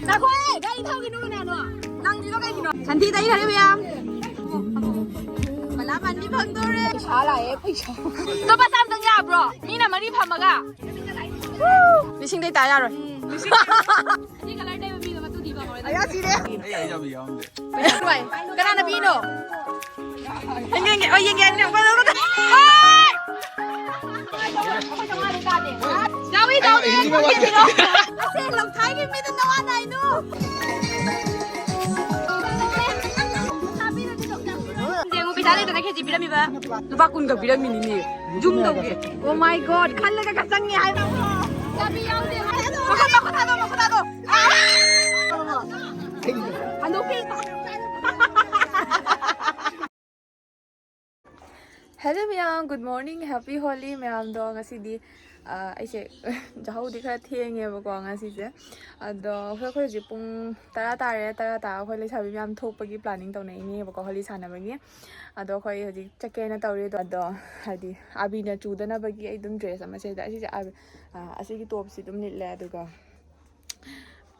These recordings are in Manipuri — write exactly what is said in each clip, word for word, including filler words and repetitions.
ꯉꯥꯏꯈꯣꯍꯦ, ꯒꯥꯔꯤ ꯊꯧꯈꯤꯅꯨ ꯀꯅꯥꯅꯣ? ꯅꯪꯒꯤꯗꯣ ꯀꯩꯒꯤꯅꯣ? ꯁꯟꯊꯤ ꯇꯩꯈꯔꯦ ꯃꯌꯥꯝ꯫ ꯄꯂꯥ ꯃꯟꯕꯤ ꯐꯪꯗꯧꯔꯦ꯫ ꯄꯩꯁꯥ ꯂꯥꯛꯑꯦ, ꯄꯩꯁꯥ꯫ ꯂꯨꯄꯥ ꯆꯥꯝꯗꯪ ꯌꯥꯕ꯭ꯔꯣ? ꯃꯤꯅ ꯃꯔꯤ ꯐꯝꯃꯒ꯫ ꯂꯤꯁꯤꯡꯗꯩ ꯇꯥ ꯌꯥꯔꯣꯏ꯫ ꯁꯤ ꯀꯂꯔ ꯇꯩꯕ ꯃꯤꯗꯣ ꯃꯇꯨ ꯊꯤꯕ ꯍꯧꯔꯦ꯫ ꯑꯌꯥ, ꯁꯤꯔꯦ꯫ ꯑꯩ ꯍꯥꯏꯖꯕ ꯌꯥꯎꯔꯝꯗꯦ꯫ ꯀꯅꯥꯅ ꯄꯤꯅꯣ? ꯌꯦꯡꯒꯦ, ꯌꯦꯡꯒꯦ꯫ ꯑꯣ, ꯌꯦꯡꯒꯦ, ꯌꯦꯡꯒꯦ꯫ ꯍꯣꯏ! ꯌꯥꯎꯏ, ꯌꯥꯎꯏ꯫ ꯑꯁꯦ, ꯂꯧꯊꯥꯏꯒꯤ ꯃꯤꯗ ꯅꯋꯥ ꯅꯥꯏꯅꯨ꯫ ꯌꯦꯡꯉꯨ, ꯄꯩꯁꯥ ꯂꯩꯇꯅ ꯈꯦꯆꯤ ꯄꯤꯔꯝꯃꯤꯕ꯫ ꯂꯨꯄꯥ ꯀꯨꯟꯒ ꯄꯤꯔꯝꯃꯤꯅꯤꯅꯦ꯫ ꯖꯨꯝ ꯇꯧꯒꯦ꯫ Oh my God, ꯈꯜꯂꯒ ꯆꯪꯉꯦ ꯍꯥꯏꯕ꯫ ꯆꯥꯕꯤ ꯌꯥꯎꯗꯦ꯫ ꯃꯈꯨꯠ, ꯃꯈꯨꯠ ꯊꯥꯗꯣ, ꯃꯈꯨꯠ ꯊꯥꯗꯣ꯫ ꯍꯟꯗꯣꯛꯈꯤ꯫ Hello ꯃꯌꯥꯝ, good morning, happy Holi ꯃꯌꯥꯝꯗꯣ꯫ ꯉꯁꯤꯗꯤ ꯑ, ꯑꯩꯁꯦ ꯌꯥꯍꯧꯗꯤ ꯈꯔ ꯊꯦꯡꯉꯦꯕꯀꯣ ꯉꯁꯤꯁꯦ꯫ ꯑꯗꯣ ꯑꯩꯈꯣꯏ, ꯑꯩꯈꯣꯏ ꯍꯧꯖꯤꯛ ꯄꯨꯡ ꯇꯔꯥ ꯇꯥꯔꯦ꯫ ꯇꯔꯥ ꯇꯥꯔ ꯑꯩꯈꯣꯏ ꯂꯩꯁꯥꯕꯤ ꯃꯌꯥꯝ ꯊꯣꯛꯄꯒꯤ planning ꯇꯧꯅꯩꯅꯦꯕꯀꯣ, ꯍꯣꯂꯤ ꯁꯥꯟꯅꯕꯒꯤ꯫ ꯑꯗꯣ ꯑꯩꯈꯣꯏ ꯍꯧꯖꯤꯛ ꯆꯠꯀꯦꯅ ꯇꯧꯔꯤ꯫ ꯑꯗꯣ, ꯑꯗꯣ ꯍꯥꯏꯗꯤ ꯑꯥꯕꯤꯅ ꯆꯨꯗꯅꯕꯒꯤ ꯑꯩ ꯑꯗꯨꯝ dress ꯑꯃ ꯁꯦꯠꯂꯦ꯫ ꯑꯁꯤꯁꯦ ꯑꯥꯕꯤ-, ꯑ, ꯑꯁꯤꯒꯤ topꯁꯤ ꯑꯗꯨꯝ ꯂꯤꯠꯂꯦ꯫ ꯑꯗꯨꯒ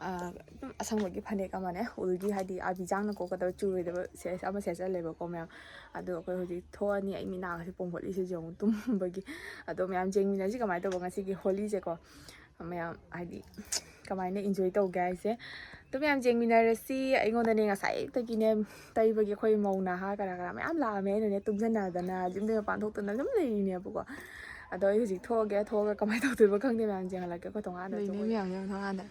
ꯑ, ꯑꯗꯨꯝ ꯑꯁꯪꯕꯒꯤ ꯐꯅꯦꯛ ꯑꯃꯅꯦ꯫ ꯎꯜꯒꯤ, ꯍꯥꯏꯗꯤ ꯑꯥꯕꯤ ꯆꯥꯡꯅ ꯀꯣꯛꯀꯗꯕ, ꯆꯨꯔꯣꯏꯗꯕ ꯁꯦ-, ꯑꯃ ꯁꯦꯠꯆꯜꯂꯦꯕꯀꯣ ꯃꯌꯥꯝ꯫ ꯑꯗꯣ ꯑꯩꯈꯣꯏ ꯍꯧꯖꯤꯛ ꯊꯣꯛꯑꯅꯤ꯫ ꯑꯩ ꯃꯤꯠ ꯅꯥꯒꯁꯦ ꯄꯣꯝꯈꯠꯂꯤꯁꯦ ꯌꯦꯡꯉꯨ, ꯇꯨꯝꯕꯒꯤ꯫ ꯑꯗꯣ ꯃꯌꯥꯝ ꯌꯦꯡꯃꯤꯟꯅꯁꯤ ꯀꯃꯥꯏꯅ ꯇꯧꯕ ꯉꯁꯤꯒꯤ ꯍꯣꯂꯤꯁꯦꯀꯣ꯫ ꯃꯌꯥꯝ ꯍꯥꯏꯗꯤ ꯀꯃꯥꯏꯅ enjoy ꯇꯧꯒꯦ ꯍꯥꯏꯁꯦ꯫ ꯑꯗꯨ ꯃꯌꯥꯝ ꯌꯦꯡꯃꯤꯟꯅꯔꯁꯤ꯫ ꯑꯩꯉꯣꯟꯗꯅꯦ ꯉꯁꯥꯏ ꯑꯌꯨꯛꯇꯒꯤꯅꯦ ꯇꯩꯕꯒꯤ ꯑꯩꯈꯣꯏ ꯃꯧ ꯅꯍꯥ ꯀꯅꯥ ꯀꯅꯥ ꯃꯌꯥꯝ ꯂꯥꯛꯑꯝꯃꯦ꯫ ꯑꯩꯅꯅꯦ ꯇꯨꯝꯁꯤꯟꯅꯗꯅ ꯌꯨꯝꯗꯩ ꯃꯄꯥꯟ ꯊꯣꯛꯇꯅ ꯑꯗꯨꯝ ꯂꯩꯔꯤꯅꯦꯕꯀꯣ꯫ ꯑꯗꯣ ꯑꯩ ꯍꯧꯖꯤꯛ ꯊꯣꯛꯑꯒꯦ꯫ ꯊꯣꯛꯑꯒ ꯀꯃꯥꯏꯅ ꯇꯧꯗꯣꯏꯕ ꯈꯪꯗꯦ꯫ ꯃꯌꯥꯝ ꯌꯦꯡꯍꯜꯂꯛꯀꯦ ꯑꯩꯈꯣꯏ ꯊꯣꯡꯒꯥꯟꯗꯁꯨ꯫ ꯂꯩꯅꯦ ꯃꯌꯥꯝ ꯌꯦꯡꯉꯣ ꯊꯣꯡꯒꯥꯟꯗ꯫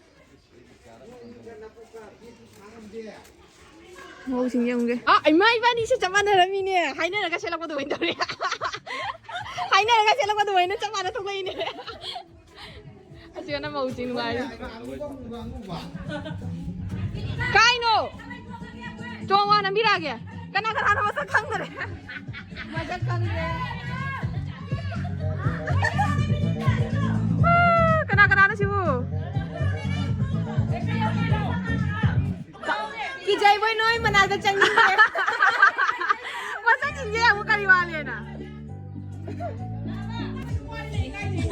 ꯃꯧꯁꯤꯡ ꯌꯦꯡꯉꯨꯒꯦ꯫ ꯑ, ꯏꯃꯥ, ꯏꯕꯥꯅꯤꯁꯦ ꯆꯞ ꯃꯥꯟꯅꯔꯝꯃꯤꯅꯦ꯫ ꯍꯥꯏꯅꯔꯒ ꯁꯦꯠꯂꯛꯄ ꯑꯗꯨꯃꯥꯏꯅ ꯇꯧꯔꯦ꯫ ꯍꯥꯏꯅꯔꯒ ꯁꯦꯠꯂꯛꯄ ꯑꯗꯨꯃꯥꯏꯅ ꯆꯞ ꯃꯥꯟꯅ ꯊꯣꯛꯂꯛꯏꯅꯦ꯫ ꯑꯁꯤꯅ ꯃꯧꯁꯤꯡ ꯅꯨꯡꯉꯥꯏꯔꯤ꯫ ꯀꯥꯏꯅꯣ? ꯆꯣꯡꯉꯣ, ꯅꯝꯕꯤꯔꯛꯑꯒꯦ꯫ ꯀꯅꯥ ꯀꯅꯥꯅꯣ ꯃꯁꯛ ꯈꯪꯗꯔꯦ꯫ ꯃꯁꯛ ꯈꯪꯗ꯭ꯔꯦ꯫ ꯀꯅꯥ ꯀꯅꯥꯅꯣ ꯁꯤꯕꯨ? ꯀꯤꯖꯩꯕꯣꯏ, ꯅꯣꯏ ꯃꯅꯥꯛꯇ ꯆꯪꯅꯤꯡꯉꯦ꯫ ꯃꯁꯛꯁꯤꯡꯁꯦ ꯌꯦꯡꯉꯨ ꯀꯔꯤ ꯋꯥꯅꯦꯅ꯫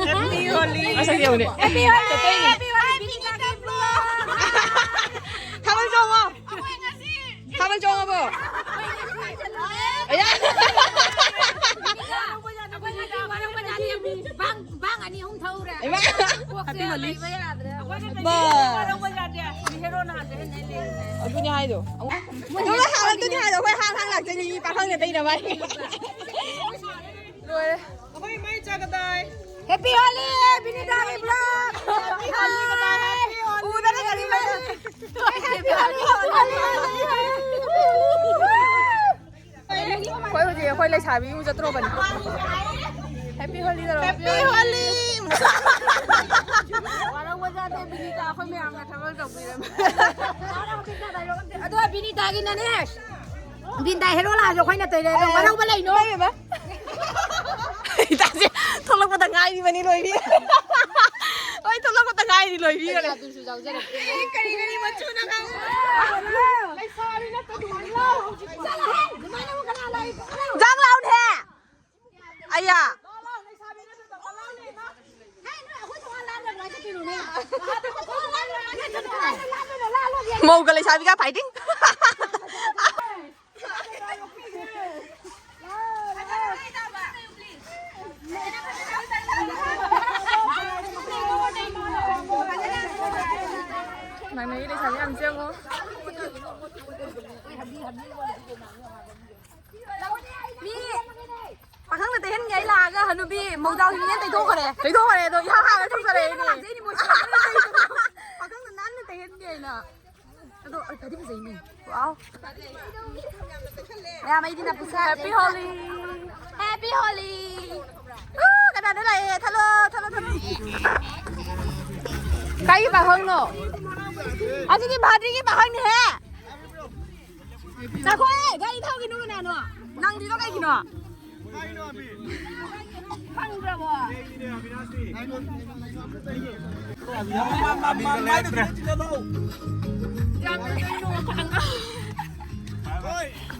Happy Holi꯫ ꯃꯁꯛ ꯌꯦꯡꯉꯨꯅꯦ꯫ Happy Holi꯫ ꯆꯠꯇꯣꯏꯅꯦ꯫ Happy Holi꯫ ꯅꯪ ꯆꯣꯡꯉꯕꯣ? ꯑꯌꯥ! ꯕꯥꯡ, ꯕꯥꯡ ꯑꯅꯤ ꯑꯍꯨꯝ ꯊꯛꯎꯔꯦ꯫ ꯏꯃꯥ! ꯀꯣꯛꯁꯦ ꯂꯩꯕ ꯌꯥꯗ꯭ꯔꯦ꯫ ꯕꯥꯁ! ꯑꯗꯨꯅꯦ ꯍꯥꯏꯗꯣ꯫ ꯑꯗꯨꯅꯦ ꯍꯥꯏꯗꯣ꯫ ꯑꯩꯈꯣꯏ ꯍꯥꯡ ꯍꯥꯡ ꯂꯥꯛꯇꯣꯏꯅꯤ, ꯃꯤ ꯄꯥꯈꯪꯅ ꯇꯩꯅꯕ ꯍꯥꯏ꯫ ꯂꯣꯏꯔꯦ꯫ ꯑꯩꯈꯣꯏ ꯃꯩ ꯆꯥꯒꯗꯥꯏ꯫ Happy Holi, ꯕꯤꯅꯤꯇꯥꯒꯤ vlog꯫ Happy Holi꯫ ꯎꯗꯅ ꯀꯔꯤ ꯃꯩ? Happy Holi, Holi꯫ ꯑꯩꯈꯣꯏ ꯍꯧꯖꯤꯛ ꯑꯩꯈꯣꯏ ꯂꯩꯁꯥꯕꯤ ꯏꯃꯨꯡ ꯆꯠꯇ꯭ꯔꯣꯕꯅꯤ꯫ Happy Holi ꯇꯧꯔꯣ꯫ Happy Holi꯫ ꯋꯥꯔꯧꯕꯖꯥꯠꯅꯦ ꯕꯤꯅꯤꯇꯥ, ꯑꯩꯈꯣꯏ ꯃꯌꯥꯝꯅ ꯊꯕꯛ ꯇꯧꯕꯤꯔꯝꯃꯦ꯫ ꯑꯗꯣ ꯕꯤꯅꯤꯇꯥꯒꯤꯅꯅꯦ, ꯕꯤꯅꯤꯇꯥ ꯍꯦꯔꯣ ꯂꯥꯛꯑꯁꯨ ꯑꯩꯈꯣꯏꯅ ꯇꯩꯔꯦ, ꯑꯗꯣ ꯋꯥꯔꯧꯕ ꯂꯩꯅꯣ꯫ ꯏꯇꯥꯁꯦ ꯊꯣꯛꯂꯛꯄꯗ ꯉꯥꯏꯔꯤꯕꯅꯤ ꯂꯣꯏꯕꯤ꯫ ꯍꯣꯏ, ꯊꯣꯛꯂꯛꯄꯗ ꯉꯥꯏꯔꯤ ꯂꯣꯏꯕꯤꯒꯅꯦ꯫ ꯑꯗꯨꯁꯨ ꯌꯥꯎꯖꯔꯛꯀꯦ꯫ ꯑꯦ, ꯀꯔꯤ ꯀꯔꯤ ꯃꯆꯨꯅꯣ ꯈꯪꯕ꯭ꯔꯥ? ꯂꯩꯁꯥꯕꯤ ꯅꯠꯇ꯭ꯔꯗꯤ ꯍꯧꯖꯤꯛ ꯂꯥꯛꯑꯣ꯫ ꯆꯠꯂꯣꯍꯦ! ꯀꯅꯥ ꯂꯥꯛꯏ? ꯆꯥꯛ ꯂꯥꯎꯅꯦ! ꯑꯌꯥ! ꯃꯧꯒ ꯂꯩꯁꯥꯕꯤꯒ fighting꯫ ꯅꯪꯅ ꯂꯩꯁꯥꯕꯤ ꯌꯥꯝ ꯆꯦꯜꯂꯣ꯫ ꯃꯤ ꯄꯥꯈꯪꯗ ꯇꯩꯍꯟꯒꯦ ꯑꯩ ꯂꯥꯛꯑꯒ ꯍꯅꯨꯕꯤ ꯃꯧꯖꯥꯎ ꯍꯤꯡꯉꯦ ꯇꯩꯊꯣꯛꯈ꯭ꯔꯦ꯫ ꯇꯩꯊꯣꯛꯈ꯭ꯔꯦ ꯑꯗꯣ ꯏꯍꯥ ꯍꯥꯒ ꯊꯣꯛꯆꯔꯛꯏꯅꯦ꯫ ꯄꯥꯈꯪꯗ ꯅꯥꯟꯅ ꯇꯩꯍꯟꯒꯦ ꯑꯩꯅ꯫ ꯑꯗꯣ ꯑꯩ ꯐꯗꯤ ꯐꯖꯩꯅꯦ꯫ Wow꯫ ꯃꯌꯥꯝ ꯑꯩꯗꯤ ꯅꯄꯨꯁꯥ꯫ Happy Holi꯫ Happy Holi꯫ ꯎ, ꯀꯅꯥꯅꯣ ꯂꯥꯛꯑꯦ? ꯊꯠꯂꯣ, ꯊꯠꯂꯣ, ꯊꯠꯂꯣ꯫ ꯀꯥꯏꯒꯤ ꯄꯥꯈꯪꯅꯣ? ꯑꯁꯤꯗꯤ ꯚꯥꯗ꯭ꯔꯤꯒꯤ ꯄꯥꯈꯪꯅꯤꯍꯦ꯫ ꯉꯥꯏꯈꯣꯍꯦ, ꯒꯥꯔꯤ ꯊꯧꯈꯤꯅꯨ ꯀꯅꯥꯅꯣ? ꯅꯪꯗ꯭ꯔꯤꯗꯣ ꯀꯩꯒꯤꯅꯣ? ꯈꯪꯗ꯭ꯔꯕꯣ? ꯌꯥꯝꯅ ꯅꯣꯏꯅ ꯈꯤꯇꯪ ꯆꯤꯜꯍꯜꯂꯣ꯫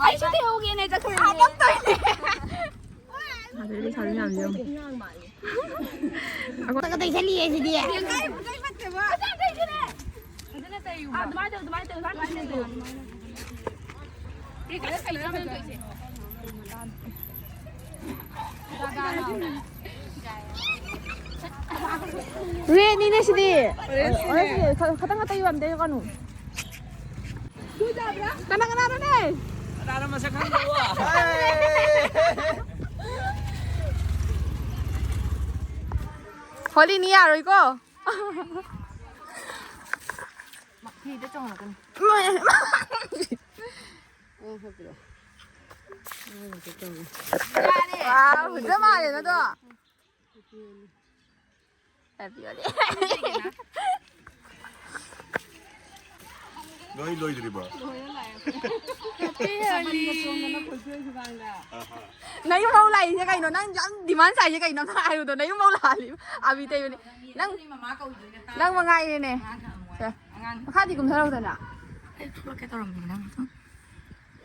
ꯑꯩꯁꯨ ꯊꯤꯍꯧꯒꯦꯅꯦ, ꯆꯠꯊꯣꯛꯑꯦ꯫ ꯍꯥꯄꯛꯇꯣꯏꯅꯦ꯫ ꯑꯗꯩ ꯂꯩꯁꯥꯕꯤ ꯃꯌꯥꯝꯁꯦ ꯌꯦꯡꯉꯣ꯫ ꯇꯒ ꯇꯩꯁꯜꯂꯤꯌꯦ ꯁꯤꯗꯤ꯫ ꯌꯦꯡꯒꯥꯏ ꯄꯨꯡꯒꯥꯏ ꯐꯠꯇꯦꯕ꯫ ꯐꯖꯅ ꯇꯩꯌꯨ꯫ ꯑꯥ, ꯑꯗꯨꯃꯥꯏꯅ ꯇꯧ, ꯑꯗꯨꯃꯥꯏꯅ ꯇꯧ, ꯑꯗꯨꯃꯥꯏꯅ ꯇꯧ꯫ ꯔꯦꯠꯅꯤꯅꯦ ꯁꯤꯗꯤ꯫ ꯑꯣꯔꯦꯟꯖꯅꯦ꯫ ꯈ-, ꯈꯇꯪ ꯈꯇꯪ ꯌꯣꯟꯗꯦ ꯀꯩꯅꯣ꯫ ꯀꯅꯥ ꯀꯅꯥꯅꯣꯅꯦ? ꯀꯅꯥꯅꯣ ꯃꯁꯛ ꯈꯪꯗꯕ? ꯍꯣꯂꯤꯅꯤ ꯌꯥꯔꯣꯏꯀꯣ꯫ ꯐꯤꯗ ꯆꯣꯡꯉꯛꯀꯅꯤ꯫ ꯋꯥꯎ, ꯐꯖ ꯃꯥꯜꯂꯦ ꯅꯗꯣ꯫ Happy holiday꯫ ꯂꯣꯏ ꯂꯣꯏꯗ꯭ꯔꯤꯕꯣ? ꯅꯌꯨꯝ ꯃꯧ ꯂꯥꯛꯏꯁꯦ ꯀꯩꯅꯣ? ꯅꯪ ꯌꯥꯝ demand ꯁꯥꯏꯁꯦ ꯀꯩꯅꯣ? ꯑꯝꯇ ꯍꯥꯏꯌꯨꯗꯣ, ꯅꯌꯨꯝ ꯃꯧ ꯂꯥꯛꯍꯜꯂꯤ꯫ ꯑꯕꯤ ꯇꯩꯕꯅꯦ꯫ ꯅꯪ, ꯅꯪ ꯃꯉꯥꯏꯔꯦꯅꯦ꯫ ꯁꯦ, ꯃꯈꯥꯗꯤ ꯀꯨꯝꯊꯔꯛꯎꯗꯅ꯫ ꯑꯩ ꯊꯣꯛꯂꯛꯀꯦ ꯇꯧꯔꯝꯃꯤꯅꯦ ꯅꯪ꯫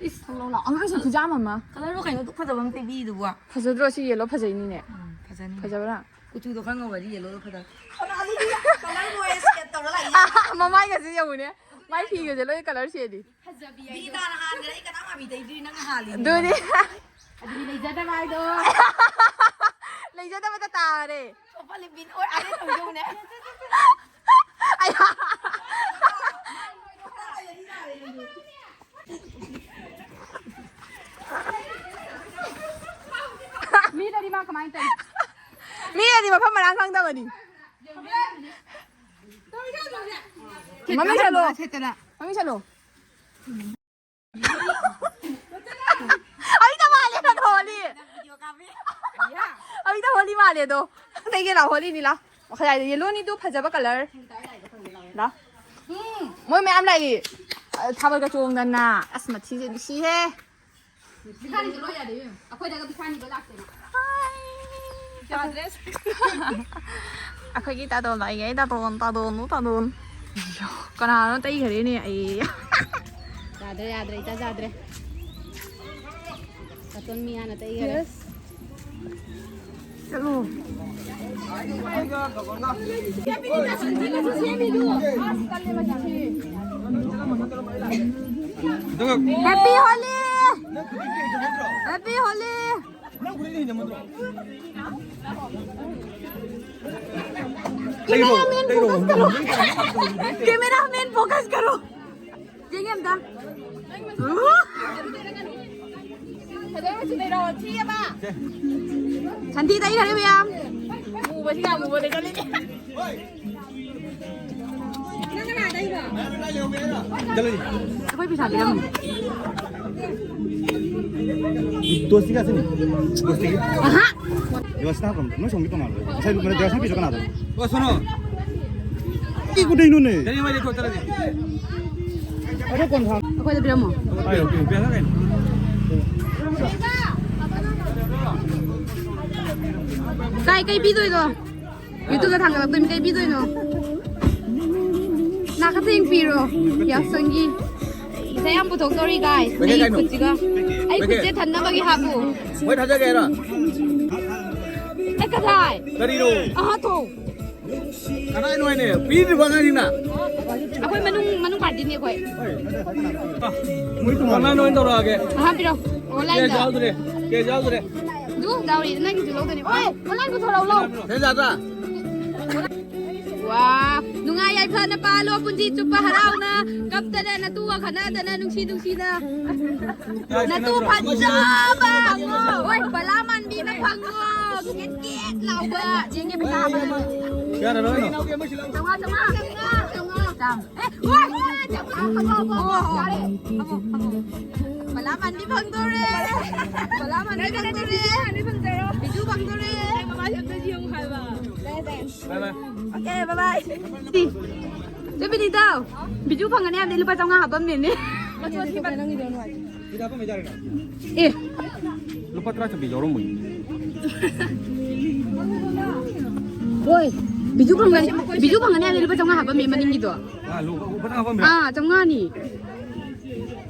ꯏꯁ, ꯊꯣꯛꯂꯛꯑꯣ ꯂꯥꯛꯑꯣ꯫ ꯑꯉꯥꯡꯁꯦ ꯈꯨꯖꯥꯝ ꯑꯃ꯫ Colour ꯗꯣ ꯀꯩꯅꯣ ꯑꯗꯨꯛ ꯐꯖꯕ ꯑꯃ ꯇꯩꯕꯤꯗꯨꯕꯣ? ꯐꯖꯗ꯭ꯔꯣ ꯁꯤ yellow ꯐꯖꯩꯅꯤꯅꯦ? ꯎꯝ, ꯐꯖꯅꯤ꯫ ꯐꯖꯕ꯭ꯔꯥ? ꯀꯨꯆꯨꯗꯣ ꯈꯔ ꯉꯧꯔꯗꯤ yellow ꯗꯣ ꯐꯖꯅꯤ꯫ ꯀꯅꯥꯗꯤ colour ꯂꯣꯏꯔꯦ shade ꯇꯧꯔ ꯂꯥꯛꯏ꯫ ꯃꯃꯥꯏꯒꯁꯦ ꯌꯦꯡꯉꯨꯅꯦ꯫ ꯃꯥꯏ ꯐꯤꯒꯁꯦ ꯂꯣꯏ colour ꯁꯦꯠꯂꯤ꯫ ꯐꯖꯕꯤ ꯍꯥꯏꯗꯣ꯫ ꯕꯤꯇꯥꯅ ꯍꯥꯟꯈ꯭ꯔꯦ, ꯑꯩ ꯀꯅꯥꯝ ꯑꯕꯤ ꯇꯩꯗ꯭ꯔꯤ, ꯅꯪꯅ ꯍꯥꯜꯂꯤꯅꯦ꯫ ꯑꯗꯨꯅꯦ꯫ ꯑꯗꯨꯗꯤ ꯂꯩꯖꯗꯕ ꯍꯥꯏꯗꯣ꯫ ꯂꯩꯖꯗꯕꯗ ꯇꯥꯔꯦ꯫ ꯁꯣꯐꯥ ꯂꯤꯞꯕꯤꯟ ꯑꯣꯏ ꯑꯥꯗꯩ ꯇꯧꯗꯧꯅꯦ꯫ ꯑꯌꯥ꯫ ꯃꯤꯗꯗꯤ ꯃꯥ ꯀꯃꯥꯏꯅ ꯇꯧꯏ? ꯃꯤꯅꯗꯤ ꯃꯐꯝ ꯃꯔꯥꯡ ꯈꯪꯗꯕꯅꯤ꯫ ꯃꯃꯤꯡ ꯆꯠꯂꯣ꯫ ꯃꯃꯤꯡ ꯆꯠꯂꯣ꯫ ꯑꯩꯅ ꯃꯥꯜꯂꯦ ꯅꯪ ꯍꯣꯂꯤ꯫ ꯑꯩꯅ ꯍꯣꯂꯤ ꯃꯥꯜꯂꯦ ꯑꯗꯣ꯫ ꯀꯩꯒꯤ ꯂꯥꯎ ꯍꯣꯂꯤꯅꯤ ꯂꯥꯎ꯫ ꯀꯗꯥꯏꯗ yellow ꯅꯤꯗꯨ ꯐꯖꯕ colour꯫ ꯂꯥꯎ꯫ ꯃꯣꯏ ꯃꯌꯥꯝ ꯂꯥꯛꯏ꯫ ꯊꯥꯕꯜꯒ ꯆꯣꯡꯗꯅ꯫ ꯑꯁ ꯃꯊꯤꯁꯦ ꯅꯨꯡꯁꯤꯍꯦ꯫ ꯄꯤꯊꯥꯅꯤꯁꯦ ꯂꯣꯏ ꯌꯥꯗꯦ ꯏꯕꯦꯝꯃ꯫ ꯑꯩꯈꯣꯏꯗꯒ ꯄꯤꯊꯥꯅꯤꯕ ꯂꯥꯛꯇꯦꯅ꯫ ꯌꯥꯗ꯭ꯔꯦ꯫ ꯑꯩꯈꯣꯏꯒꯤ ꯇꯥꯗꯣꯟꯗꯣ ꯑꯩꯒꯤ ꯑꯩ ꯇꯥꯗꯣꯟ ꯇꯥꯗꯣꯟ ꯇꯥꯗꯣꯟ꯫ ꯀꯅꯥꯅꯣ ꯇꯩꯈꯔꯦꯅꯦ ꯑꯩ꯫ ꯌꯥꯗ꯭ꯔꯦ ꯌꯥꯗ꯭ꯔꯦ ꯏꯆꯥ ꯌꯥꯗ꯭ꯔꯦ꯫ ꯀꯥꯇꯣꯟ ꯃꯤꯌꯥꯅ ꯇꯩꯈꯔꯦ꯫ ꯆꯠꯂꯣ꯫ Happy Holi! Happy Holi! Cameraman focus करो। Cameraman focus करो। ꯌꯦꯡꯒꯦ ꯑꯝꯇ꯫ ꯁꯟꯊꯤ ꯇꯩꯈꯔꯦ ꯃꯌꯥꯝ꯫ ꯃꯨꯕꯁꯤ ꯌꯥꯝ ꯃꯨꯕꯗ ꯆꯠꯂꯤꯅꯦ꯫ ꯆꯠꯂꯣ꯫ ꯑꯩꯈꯣꯏ ꯄꯩꯁꯥ ꯄꯤꯔꯝꯃꯣ꯫ ꯗꯣꯁꯇꯤ ꯀꯌꯥ ꯁꯤꯅꯤ? ꯗꯣꯁꯇꯤ? ꯑꯍꯥ꯫ ꯗꯦꯕꯥꯁꯤꯅ ꯍꯥꯞꯄꯝꯗꯦ꯫ ꯅꯣꯏ ꯁꯣꯝꯒꯤ ꯇꯣꯉꯥꯟꯕ꯫ ꯉꯁꯥꯏ ꯗꯦꯕꯥꯁꯤꯅ ꯄꯤꯁꯨ ꯀꯅꯥꯗ? ꯑꯣ, ꯁꯣꯅꯣ꯫ ꯀꯤ ꯀꯨꯗꯩꯅꯣꯅꯦ? ꯒꯥꯔꯤ ꯃꯩ ꯂꯩꯊꯣꯛ ꯆꯠꯂꯁꯤ꯫ ꯑꯗꯣ ꯀꯣꯟ ꯊꯥꯡ꯫ ꯑꯩꯈꯣꯏꯗ ꯄꯤꯔꯝꯃꯣ꯫ ꯑꯩ ꯄꯤ-, ꯄꯤꯔꯝꯃꯣ ꯀꯩꯅꯣ? ꯀꯥꯏ, ꯀꯩ ꯄꯤꯗꯣꯏꯅꯣ? YouTube-ꯇ ꯊꯥꯡꯒꯠꯂꯛꯇꯣꯏꯅꯤ, ꯀꯩ ꯄꯤꯗꯣꯏꯅꯣ? ꯅꯥꯀꯊꯦꯡ ꯄꯤꯔꯣ, ꯌꯥꯎꯁꯪꯒꯤ꯫ ꯄꯩꯁꯥ ꯌꯥꯝ ꯄꯨꯊꯣꯛꯇꯧꯔꯤ, guys꯫ ꯄꯩꯁꯥ ꯑꯩ ꯀꯩꯅꯣ? ꯈꯨꯠꯁꯤꯒ, ꯑꯩ ꯄꯩꯁꯥ? ꯈꯨꯠꯁꯦ ꯊꯟꯅꯕꯒꯤ ꯍꯥꯞꯄꯨ꯫ ꯃꯣꯏ ꯊꯥꯖꯒꯦ ꯍꯥꯏꯔꯣ? ꯑꯦ, ꯀꯗꯥꯏ? ꯀꯔꯤꯅꯣ? ꯑꯍꯥ, ꯊꯣ꯫ ꯀꯗꯥꯏꯅꯣ ꯍꯥꯏꯅꯦ? ꯄꯤꯗ꯭ꯔꯤꯕ ꯑꯉꯥꯡꯁꯤꯡꯅ? ꯑꯩꯈꯣꯏ ꯃꯅꯨꯡ, ꯃꯅꯨꯡ party-ꯅꯤ ꯑꯩꯈꯣꯏ꯫ ꯃꯣꯏ ꯇꯣꯉꯥꯟꯅ ꯑꯣꯏꯅ ꯇꯧꯔꯛꯑꯒꯦ꯫ ꯑꯍꯥ, ꯄꯤꯔꯣ꯫ Online-ꯗ꯫ Cash ꯌꯥꯎꯗ꯭ꯔꯦ꯫ Cash ꯌꯥꯎꯗ꯭ꯔꯦ꯫ ꯑꯗꯨ ꯌꯥꯎꯔꯤ, ꯅꯪꯒꯤꯁꯨ ꯂꯧꯗꯣꯏꯅꯤ꯫ ꯑꯣꯏ, online ꯄꯨꯊꯣꯔꯛꯎ, ꯂꯧ꯫ ꯁꯦꯟꯖꯥꯗ꯫ ꯋꯥ, ꯅꯨꯡꯉꯥꯏ ꯌꯥꯏꯐꯅ ꯄꯥꯜꯂꯣ, ꯄꯨꯟꯁꯤ ꯆꯨꯞꯄ ꯍꯔꯥꯎꯅ, ꯀꯞꯇꯅ, ꯅꯇꯨꯒ ꯈꯠꯅꯗꯅ, ꯅꯨꯡꯁꯤ ꯅꯨꯡꯁꯤꯅ꯫ ꯅꯇꯨ ꯐꯖꯕ ꯐꯪꯉꯣ꯫ ꯍꯣꯏ, ꯕꯂꯥ ꯃꯥꯟꯕꯤ ꯑꯃ ꯐꯪꯉꯣ꯫ ꯀꯦꯠ ꯀꯦꯠ ꯂꯥꯎꯕ꯫ ꯌꯦꯡꯒꯦ, ꯄꯩꯁꯥ ꯍꯥꯞꯄ ꯅꯪ꯫ ꯀꯌꯥꯅꯣ ꯂꯧꯔꯤꯅꯣ? ꯆꯥꯝꯃꯉꯥ, ꯆꯥꯝꯃꯉꯥ, ꯆꯥꯝꯃꯉꯥ꯫ ꯆꯥꯝꯃ꯫ ꯑꯦ, ꯍꯣꯏ! ꯆꯥꯝꯃꯉꯥ, ꯍꯥꯞꯄꯣ, ꯍꯥꯞꯄꯣ, ꯍꯥꯞꯄꯣ꯫ ꯌꯥꯔꯦ꯫ ꯍꯥꯞꯄꯣ, ꯍꯥꯞꯄꯣ꯫ ꯕꯂꯥ ꯃꯥꯟꯕꯤ ꯐꯪꯗꯣꯔꯦ꯫ ꯕꯂꯥ ꯃꯥꯟꯕꯤ ꯐꯪꯗꯣꯔꯦ꯫ ꯕꯤꯖꯨ ꯐꯪꯗꯣꯔꯦ꯫ ꯕꯥꯏ ꯕꯥꯏ꯫ Okay, bye bye. ꯆꯦ ꯕꯤꯅꯤꯇꯥ, ꯕꯤꯖꯨ ꯐꯪꯒꯅꯤ ꯍꯥꯏꯕꯗꯤ ꯂꯨꯄꯥ ꯆꯥꯝꯃꯉꯥ ꯍꯥꯞꯄꯝꯃꯦꯅꯦ꯫ ꯑꯦ꯫ ꯂꯨꯄꯥ ꯇꯔꯥ ꯆꯠꯄꯤ ꯌꯥꯎꯔꯝꯃꯣꯏ꯫ ꯍꯣꯏ, ꯕꯤꯖꯨ ꯐꯪꯒꯅꯤ, ꯕꯤꯖꯨ ꯐꯪꯒꯅꯤ ꯍꯥꯏꯕꯗꯤ ꯂꯨꯄꯥ ꯆꯥꯝꯃꯉꯥ ꯍꯥꯞꯄꯝꯃꯦ ꯃꯅꯤꯡꯒꯤꯗꯣ꯫ ꯑꯥ, ꯂꯨꯄꯥ ꯇꯔꯥ ꯍꯥꯞꯄꯝꯃꯤꯔꯥ? ꯑꯥ, ꯆꯥꯝꯃꯉꯥꯅꯤ꯫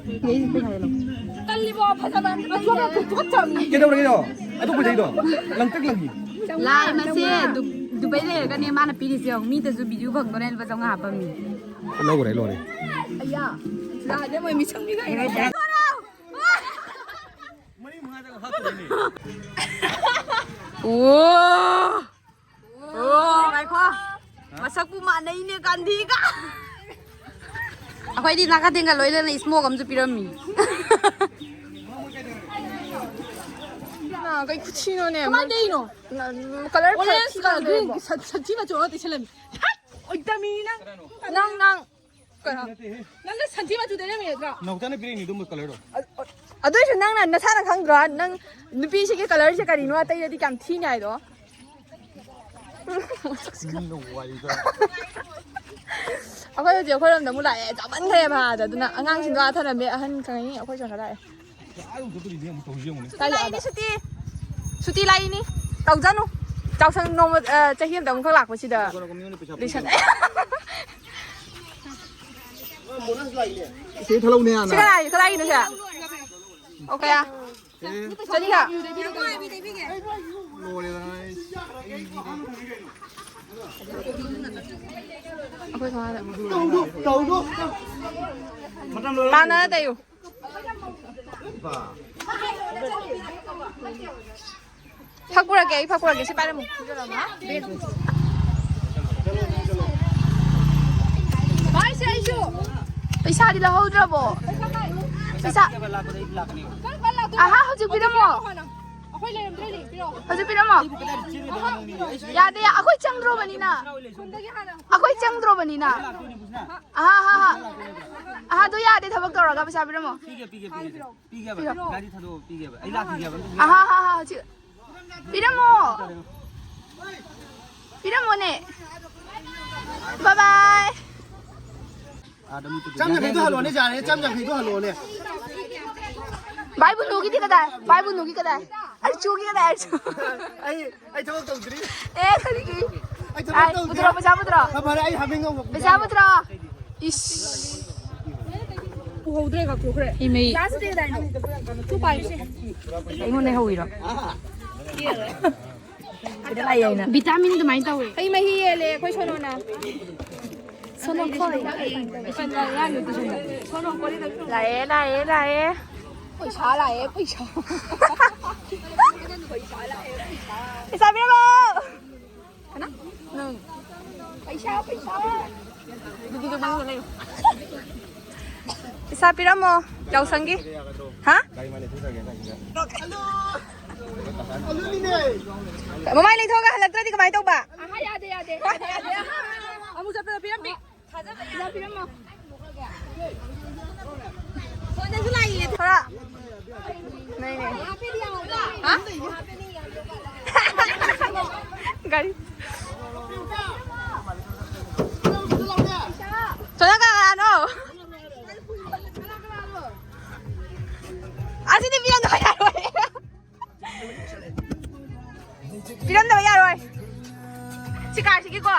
ꯀꯜꯂꯤꯕꯣ, ꯐꯖꯕ ꯑꯝꯇ ꯄꯤꯗꯦ꯫ ꯀꯩꯗꯧꯔꯒꯦꯗꯣ? ꯑꯗꯨ ꯐꯖꯩꯗꯣ꯫ ꯂꯪꯇ꯭ꯔꯤꯛ ꯂꯪꯉꯤ꯫ ꯂꯥꯏ ꯃꯁꯦ ꯗꯨ-, ꯗꯨꯕꯩ ꯂꯩꯔꯒꯅꯦ ꯃꯥꯅ ꯄꯤꯔꯤꯁꯦ ꯌꯦꯡꯉꯨ꯫ ꯃꯤꯗꯁꯨ ꯕꯤꯖꯨ ꯐꯪꯗꯣꯔꯦ ꯂꯨꯄꯥ ꯆꯥꯝꯃꯉꯥ ꯍꯥꯞꯄꯝꯃꯤ꯫ ꯂꯧꯈ꯭ꯔꯦ, ꯂꯣꯏꯔꯦ꯫ ꯑꯌꯥ, ꯂꯥꯛꯑꯗꯤ ꯃꯣꯏ ꯃꯤꯁꯛ ꯃꯤꯈꯥꯏ ꯍꯥꯏꯁꯦ꯫ ꯑꯣ, ꯑꯣ, ꯉꯥꯏꯈꯣ꯫ ꯃꯁꯛꯄꯨ ꯃꯥꯟꯅꯩꯅꯦ ꯒꯥꯟꯙꯤꯒ꯫ ꯑꯩꯈꯣꯏꯗꯤ ꯅꯥꯀꯊꯦꯡꯒ ꯂꯣꯏꯅꯅ smoke ꯑꯃꯁꯨ ꯄꯤꯔꯝꯃꯤ꯫ ꯀꯩ ꯈꯨꯠꯁꯤꯅꯣꯅꯦ? ꯀꯃꯥꯏꯅ ꯇꯧꯔꯤꯅꯣ? Color orange ꯀ green ꯁꯟ-, ꯁꯟꯊꯤ ꯃꯆꯨ ꯑꯃ ꯇꯩꯁꯜꯂꯝꯃꯤ꯫ ꯍꯠ! ꯑꯣꯏꯇꯃꯤ ꯅꯪ꯫ ꯅꯪ, ꯅꯪ꯫ ꯀꯩꯅꯣ? ꯅꯪꯅ ꯁꯟꯊꯤ ꯃꯆꯨ ꯇꯩꯔꯝꯃꯤ ꯅꯠꯇ꯭ꯔꯣ? ꯅꯥꯎꯆꯥꯅ ꯄꯤꯔꯛꯏꯅꯦ ꯑꯗꯨꯝꯕ color ꯗꯣ꯫ ꯑ-, ꯑ-, ꯑꯗꯨꯏꯁꯨ ꯅꯪꯅ ꯅꯁꯥꯅ ꯈꯪꯗ꯭ꯔꯣ? ꯅꯪ ꯅꯨꯄꯤꯁꯤꯒꯤ color ꯁꯦ ꯀꯔꯤꯅꯣ ꯑꯇꯩꯗꯗꯤ ꯀꯌꯥꯝ ꯊꯤꯅꯤ ꯍꯥꯏꯗꯣ? ꯃꯤꯅ ꯋꯥꯔꯤꯗ꯫ ꯑꯩꯈꯣꯏ ꯍꯧꯖꯤꯛ ꯑꯩꯈꯣꯏꯔꯣꯝꯗ ꯑꯃꯨꯛ ꯂꯥꯛꯑꯦ, ꯆꯥꯃꯟꯈ꯭ꯔꯦꯕ ꯑꯥꯗ꯫ ꯑꯗꯨꯅ ꯑꯉꯥꯡꯁꯤꯡꯗꯣ ꯑꯥ ꯊꯅꯝꯃꯦ, ꯑꯍꯟ ꯈꯪꯉꯤ ꯑꯩꯈꯣꯏ ꯁꯣꯝꯗ ꯂꯥꯛꯑꯦ꯫ ꯑꯥ ꯌꯧ ꯆꯠꯇꯣꯔꯤꯅꯦ ꯑꯃꯨꯛ ꯇꯧꯔꯤꯁꯦ ꯌꯦꯡꯉꯨꯅꯦ꯫ ꯀꯥꯏ ꯂꯥꯛꯏꯅꯤ ꯁꯨꯇꯤ꯫ ꯁꯨꯇꯤ ꯂꯥꯛꯏꯅꯤ꯫ ꯇꯧꯖꯅꯨ꯫ ꯆꯥꯎꯁꯪ ꯅꯣꯡꯃ, ꯑ, ꯆꯍꯤ ꯑꯃꯗ ꯑꯃꯨꯛꯈꯛ ꯂꯥꯛꯄꯁꯤꯗ꯫ ꯀꯩꯅꯣ, ꯀꯩꯅꯣ, ꯃꯤꯉꯣꯟꯗ ꯄꯩꯁꯥ ꯂꯤꯁꯟ-, ꯄꯨꯊꯣꯛꯑꯣ꯫ ꯁꯤ ꯊꯂꯧꯅꯦ ꯍꯥꯟꯅ꯫ ꯁꯤ ꯀꯅꯥꯒꯤ, ꯀꯗꯥꯏꯒꯤꯅꯣ ꯁꯦ? ꯑꯣ, ꯀꯌꯥ? ꯑꯦ꯫ ꯆꯅꯤꯒ? ꯂꯣꯏꯔꯦꯗꯅ ꯑꯩ꯫ ꯑꯩꯈꯣꯏ ꯊꯣꯡꯒꯥꯟꯗ꯫ ꯇꯥꯟꯅꯔ ꯇꯩꯌꯨ꯫ ꯐꯛ ꯄꯨꯔꯛꯀꯦ, ꯑꯩ ꯐꯛ ꯄꯨꯔꯛꯀꯦ꯫ ꯁꯤ ꯄꯥꯏꯔꯝꯃꯨ꯫ ꯄꯩꯁꯥꯗꯤ ꯂꯧꯍꯧꯗ꯭ꯔꯕꯣ? ꯄꯩꯁꯥ꯫ ꯑꯍꯥ, ꯍꯧꯖꯤꯛ ꯄꯤꯔꯝꯃꯣ꯫ ꯍꯧꯖꯤꯛ ꯄꯤꯔꯝꯃꯣ꯫ ꯌꯥꯗꯦ, ꯑꯩꯈꯣꯏ ꯆꯪꯗ꯭ꯔꯣꯕꯅꯤꯅ꯫ ꯑꯩꯈꯣꯏ ꯆꯪꯗ꯭ꯔꯣꯕꯅꯤꯅ꯫ ꯑꯍꯥ, ꯑꯍꯥ, ꯑꯍꯥ꯫ ꯑꯍꯥ, ꯑꯗꯨ ꯌꯥꯗꯦ, ꯊꯕꯛ ꯇꯧꯔꯒ ꯄꯩꯁꯥ ꯄꯤꯔꯝꯃꯣ꯫ ꯄꯤꯒꯦ, ꯄꯤꯒꯦ, ꯄꯤꯒꯦ꯫ ꯄꯤꯒꯦꯕ꯫ ꯄꯤꯔꯣ꯫ ꯒꯥꯔꯤ ꯊꯥꯗꯣꯛꯑꯣ, ꯄꯤꯒꯦꯕ꯫ ꯑꯩ ꯂꯥꯛꯈꯤꯒꯦꯕ꯫ ꯑꯍꯥ, ꯍꯥ, ꯍꯥ, ꯍꯧꯖꯤꯛ꯫ ꯄꯤꯔꯝꯃꯣ꯫ ꯄꯤꯔꯝꯃꯣꯅꯦ꯫ Bye bye꯫ ꯆꯥꯝ ꯌꯥꯡꯈꯩꯗꯣ ꯍꯜꯂꯣꯅꯦ, ꯌꯥꯔꯦ, ꯆꯥꯝ ꯌꯥꯡꯈꯩꯗꯣ ꯍꯜꯂꯣꯅꯦ꯫ ꯚꯥꯏ ꯕꯨꯅꯣꯒꯤꯗꯤ ꯀꯗꯥꯏ? ꯚꯥꯏ ꯕꯨꯅꯣꯒꯤ ꯀꯗꯥꯏ? ꯑꯩ ꯆꯨꯒꯤ ꯀꯗꯥꯏ? ꯑꯩ, ꯑꯩ ꯊꯕꯛ ꯇꯧꯗ꯭ꯔꯤ꯫ ꯑꯦ, ꯀꯔꯤꯒꯤ? ꯑꯩ ꯊꯕꯛ ꯑꯥꯏ, ꯇꯧꯗꯦ꯫ ꯄꯨꯊꯣꯔꯛꯑꯣ, ꯄꯩꯁꯥ ꯄꯨꯊꯣꯔꯛꯑꯣ꯫ ꯐꯔꯦ, ꯐꯔꯦ, ꯑꯩ ꯍꯥꯞꯄꯦꯟ ꯑꯃꯨꯛ ꯄꯨꯊꯣꯔꯛꯑꯣ꯫ ꯄꯩꯁꯥ ꯄꯨꯊꯣꯔꯛꯑꯣ꯫ ꯏꯁ꯫ ꯎꯍꯧꯗ꯭ꯔꯦ, ꯀꯛꯊꯣꯛꯈ꯭ꯔꯦ꯫ ꯏꯃꯩ꯫ Last day ꯗꯥꯏꯅꯣ? ꯇꯨ ꯄꯥꯏꯕꯁꯦ꯫ ꯑꯩꯉꯣꯟꯗ ꯍꯧꯋꯤꯔꯣ? ꯁꯤꯗ ꯂꯥꯛꯑꯦ ꯑꯩꯅ꯫ Vitamin ꯑꯗꯨꯃꯥꯏꯅ ꯇꯧꯋꯦ꯫ ꯍꯩ ꯃꯍꯤ ꯌꯦꯜꯂꯦ ꯑꯩꯈꯣꯏ ꯁꯣꯅꯣꯅ꯫ ꯂꯥꯛꯑꯦ, ꯂꯥꯛꯑꯦ, ꯂꯥꯛꯑꯦ꯫ ꯄꯩꯁꯥ ꯂꯥꯛꯑꯦ, ꯄꯩꯁꯥ꯫ ꯄꯩꯁꯥ ꯄꯤꯔꯝꯃꯣ꯫ ꯀꯅꯥ? ꯅꯪ꯫ ꯄꯩꯁꯥ, ꯄꯩꯁꯥ꯫ ꯄꯩꯁꯥ ꯄꯤꯔꯝꯃꯣ, ꯌꯥꯎꯁꯪꯒꯤ꯫ ꯍꯥ? ꯃꯃꯥꯏ ꯂꯩꯊꯣꯛꯑꯒ ꯍꯜꯂꯛꯇ꯭ꯔꯗꯤ ꯀꯃꯥꯏꯅ ꯇꯧꯕ? ꯑꯍꯥ, ꯌꯥꯗꯦ, ꯌꯥꯗꯦ꯫ ꯑꯃꯨꯛ ꯆꯠꯄꯗ ꯄꯤꯔꯝꯕꯤ꯫ ꯊꯥꯖꯕ ꯌꯥꯝ ꯄꯤꯔꯝꯃꯣ꯫ ꯐꯣꯟꯗꯁꯨ ꯂꯥꯛꯏꯌꯦ꯫ ꯈꯔ꯫ ꯅꯩꯅꯦ꯫ ꯍꯥ? ꯒꯥꯔꯤ꯫ ꯁꯣꯅꯥ ꯀꯅꯥꯅꯣ? ꯑꯁꯤꯗꯤ ꯄꯤꯔꯝꯗꯕ ꯌꯥꯔꯣꯏ꯫ ꯄꯤꯔꯝꯗꯕ ꯌꯥꯔꯣꯏ꯫ ꯁꯤ ꯀꯥꯔꯁꯤꯒꯤꯀꯣ꯫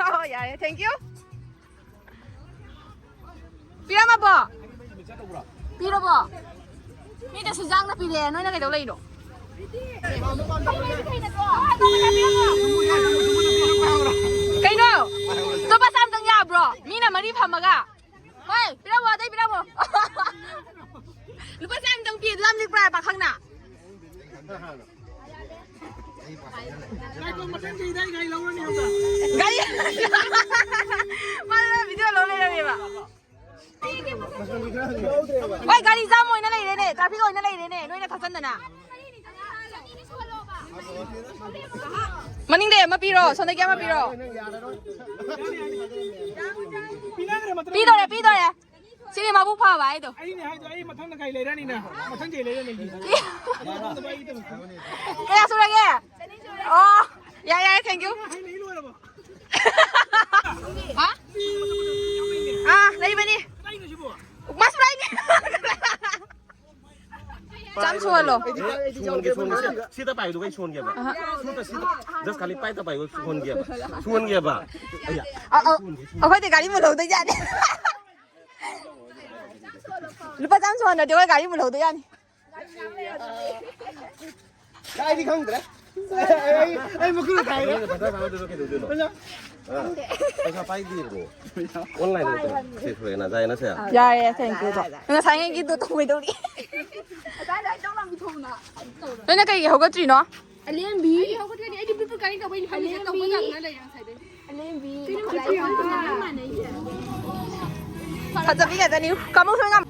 ꯑꯣ, ꯌꯥꯔꯦ, thank you꯫ ꯄꯤꯔꯝꯃꯕꯣ? ꯄꯤꯔꯕꯣ? ꯃꯤꯗ ꯁꯨꯖꯥꯡꯅ ꯄꯤꯔꯦ, ꯅꯣꯏꯅ ꯀꯩꯗꯧ ꯂꯩꯅꯣ? ꯀꯩꯅꯣ? ꯂꯨꯄꯥ ꯆꯥꯝꯗꯪ ꯌꯥꯕ꯭ꯔꯣ? ꯃꯤꯅ ꯃꯔꯤ ꯐꯝꯃꯒ꯫ ꯍꯣꯏ, ꯄꯤꯔꯝꯃꯣ, ꯑꯇꯩ ꯄꯤꯔꯝꯃꯣ꯫ ꯂꯨꯄꯥ ꯆꯥꯝꯗꯪ ꯄꯤ, ꯑꯗꯨ ꯌꯥꯝ ꯂꯤꯛꯄ꯭ꯔꯥ, ꯄꯥꯈꯪꯅ? ꯉꯥꯏꯈꯣ, ꯃꯊꯪ ꯆꯍꯤꯗ ꯑꯩ ꯒꯥꯔꯤ ꯂꯧꯔꯅꯤ ꯍꯥꯏꯕ꯫ ꯒꯥꯔꯤ꯫ ꯃꯥꯅ video ꯂꯧ ꯂꯩꯔꯝꯃꯦꯕ꯫ ꯍꯣꯏ, ꯒꯥꯔꯤ jam ꯑꯣꯏꯅ ꯂꯩꯔꯦꯅꯦ, traffic ꯑꯣꯏꯅ ꯂꯩꯔꯦꯅꯦ, ꯅꯣꯏꯅ ꯊꯠꯆꯟꯗꯅ꯫ ꯃꯅꯤꯡꯗꯩ ꯑꯃ ꯄꯤꯔꯣ, ꯁꯣꯝꯗꯒꯤ ꯑꯃ ꯄꯤꯔꯣ꯫ ꯄꯤꯗꯣꯔꯦ, ꯄꯤꯗꯣꯔꯦ꯫ ꯁꯤꯅꯤ ꯃꯕꯨꯛ ꯐꯕ ꯍꯥꯏꯗꯣ꯫ ꯑꯩꯅꯦ ꯍꯥꯏꯗꯣ, ꯑꯩ ꯃꯊꯪꯗ ꯀꯩ ꯂꯩꯔꯅꯤꯅ? ꯃꯊꯪ ꯀꯩ ꯂꯩꯔꯅꯤ? ꯀꯌꯥ ꯁꯨꯔꯒꯦ? ꯑꯣ, ꯌꯥꯏ, ꯌꯥꯏ, thank you꯫ ꯍꯥ? ꯑꯥ, ꯂꯩꯕꯅꯤ꯫ ꯃꯥꯁꯨ ꯂꯩꯅꯤ꯫ ꯆꯥꯝ ꯁꯨꯍꯜꯂꯣ꯫ ꯁꯨꯍꯟꯒꯦ, ꯁꯨꯍꯟꯒꯦ꯫ ꯁꯤ-, ꯁꯤꯗ ꯄꯥꯏꯗꯨꯒ ꯑꯩ ꯁꯨꯍꯟꯒꯦꯕ꯫ ꯑꯍ꯫ ꯁꯤꯗ, ꯁꯤꯗ꯫ Just ꯈꯥꯂꯤ ꯄꯥꯏꯗ ꯄꯥꯏꯗꯨꯒ ꯁꯨꯍꯟꯒꯦꯕ꯫ ꯁꯨꯍꯟꯒꯦꯕ꯫ ꯑꯌꯥ꯫ ꯑ, ꯑ, ꯑꯩꯈꯣꯏꯗꯤ ꯒꯥꯔꯤ ꯃꯨꯜꯍꯧꯗꯣꯏꯖꯥꯠꯅꯤ꯫ ꯂꯨꯄꯥ ꯆꯥꯝ ꯁꯨꯍꯟꯗ꯭ꯔꯗꯤ ꯑꯩꯈꯣꯏ ꯒꯥꯔꯤ ꯃꯨꯜꯍꯧꯗꯣꯏꯖꯥꯠꯅꯤ꯫ ꯀꯥꯏꯗꯤ ꯈꯪꯗ꯭ꯔꯦ꯫ ꯑꯩ ꯃꯈꯨꯠꯅ ꯊꯥꯏꯔꯦ꯫ ꯅꯪꯅ ꯄꯩꯁꯥ ꯊꯥꯕꯗꯨꯅ ꯀꯩꯗꯧꯗꯣꯏꯅꯣ? ꯄꯩꯁꯥ, ꯑ, ꯄꯩꯁꯥ ꯄꯥꯏꯗꯦꯕ꯭ꯔꯣ? Online ꯗ ꯁꯤ ꯊꯣꯛꯑꯦꯅ ꯖꯥꯏꯅ ꯁꯦ꯫ ꯌꯥꯔꯦ, thank you ꯗꯣ꯫ ꯉꯁꯥꯏꯉꯩꯒꯤꯗꯣ ꯀꯩꯗꯧꯔꯤ? ꯅꯣꯏꯅ ꯀꯩꯒꯤ ꯍꯧꯒꯠꯇ꯭ꯔꯤꯅꯣ? ꯑꯂꯦꯝꯕꯤ꯫ ꯑꯩ ꯍꯧꯒꯠꯀꯅꯤ꯫ ꯑꯩꯗꯤ ꯄꯤꯄꯨ ꯀꯥꯔꯤ ꯇꯧꯕꯩꯅꯤ ꯈꯜꯂꯤꯁꯦ꯫ ꯑꯂꯦꯝꯕꯤ꯫ ꯇꯧꯕ ꯌꯥꯗꯅ ꯂꯩꯔꯦ ꯉꯁꯥꯏꯗꯩ꯫ ꯑꯂꯦꯝꯕꯤ꯫ ꯀꯩꯅꯣ ꯃꯈꯥꯗ ꯐꯖꯕꯤ ꯉꯥꯛꯇꯅꯤ꯫ ꯀꯥꯃꯨ ꯁꯣꯏ ꯉꯝ-,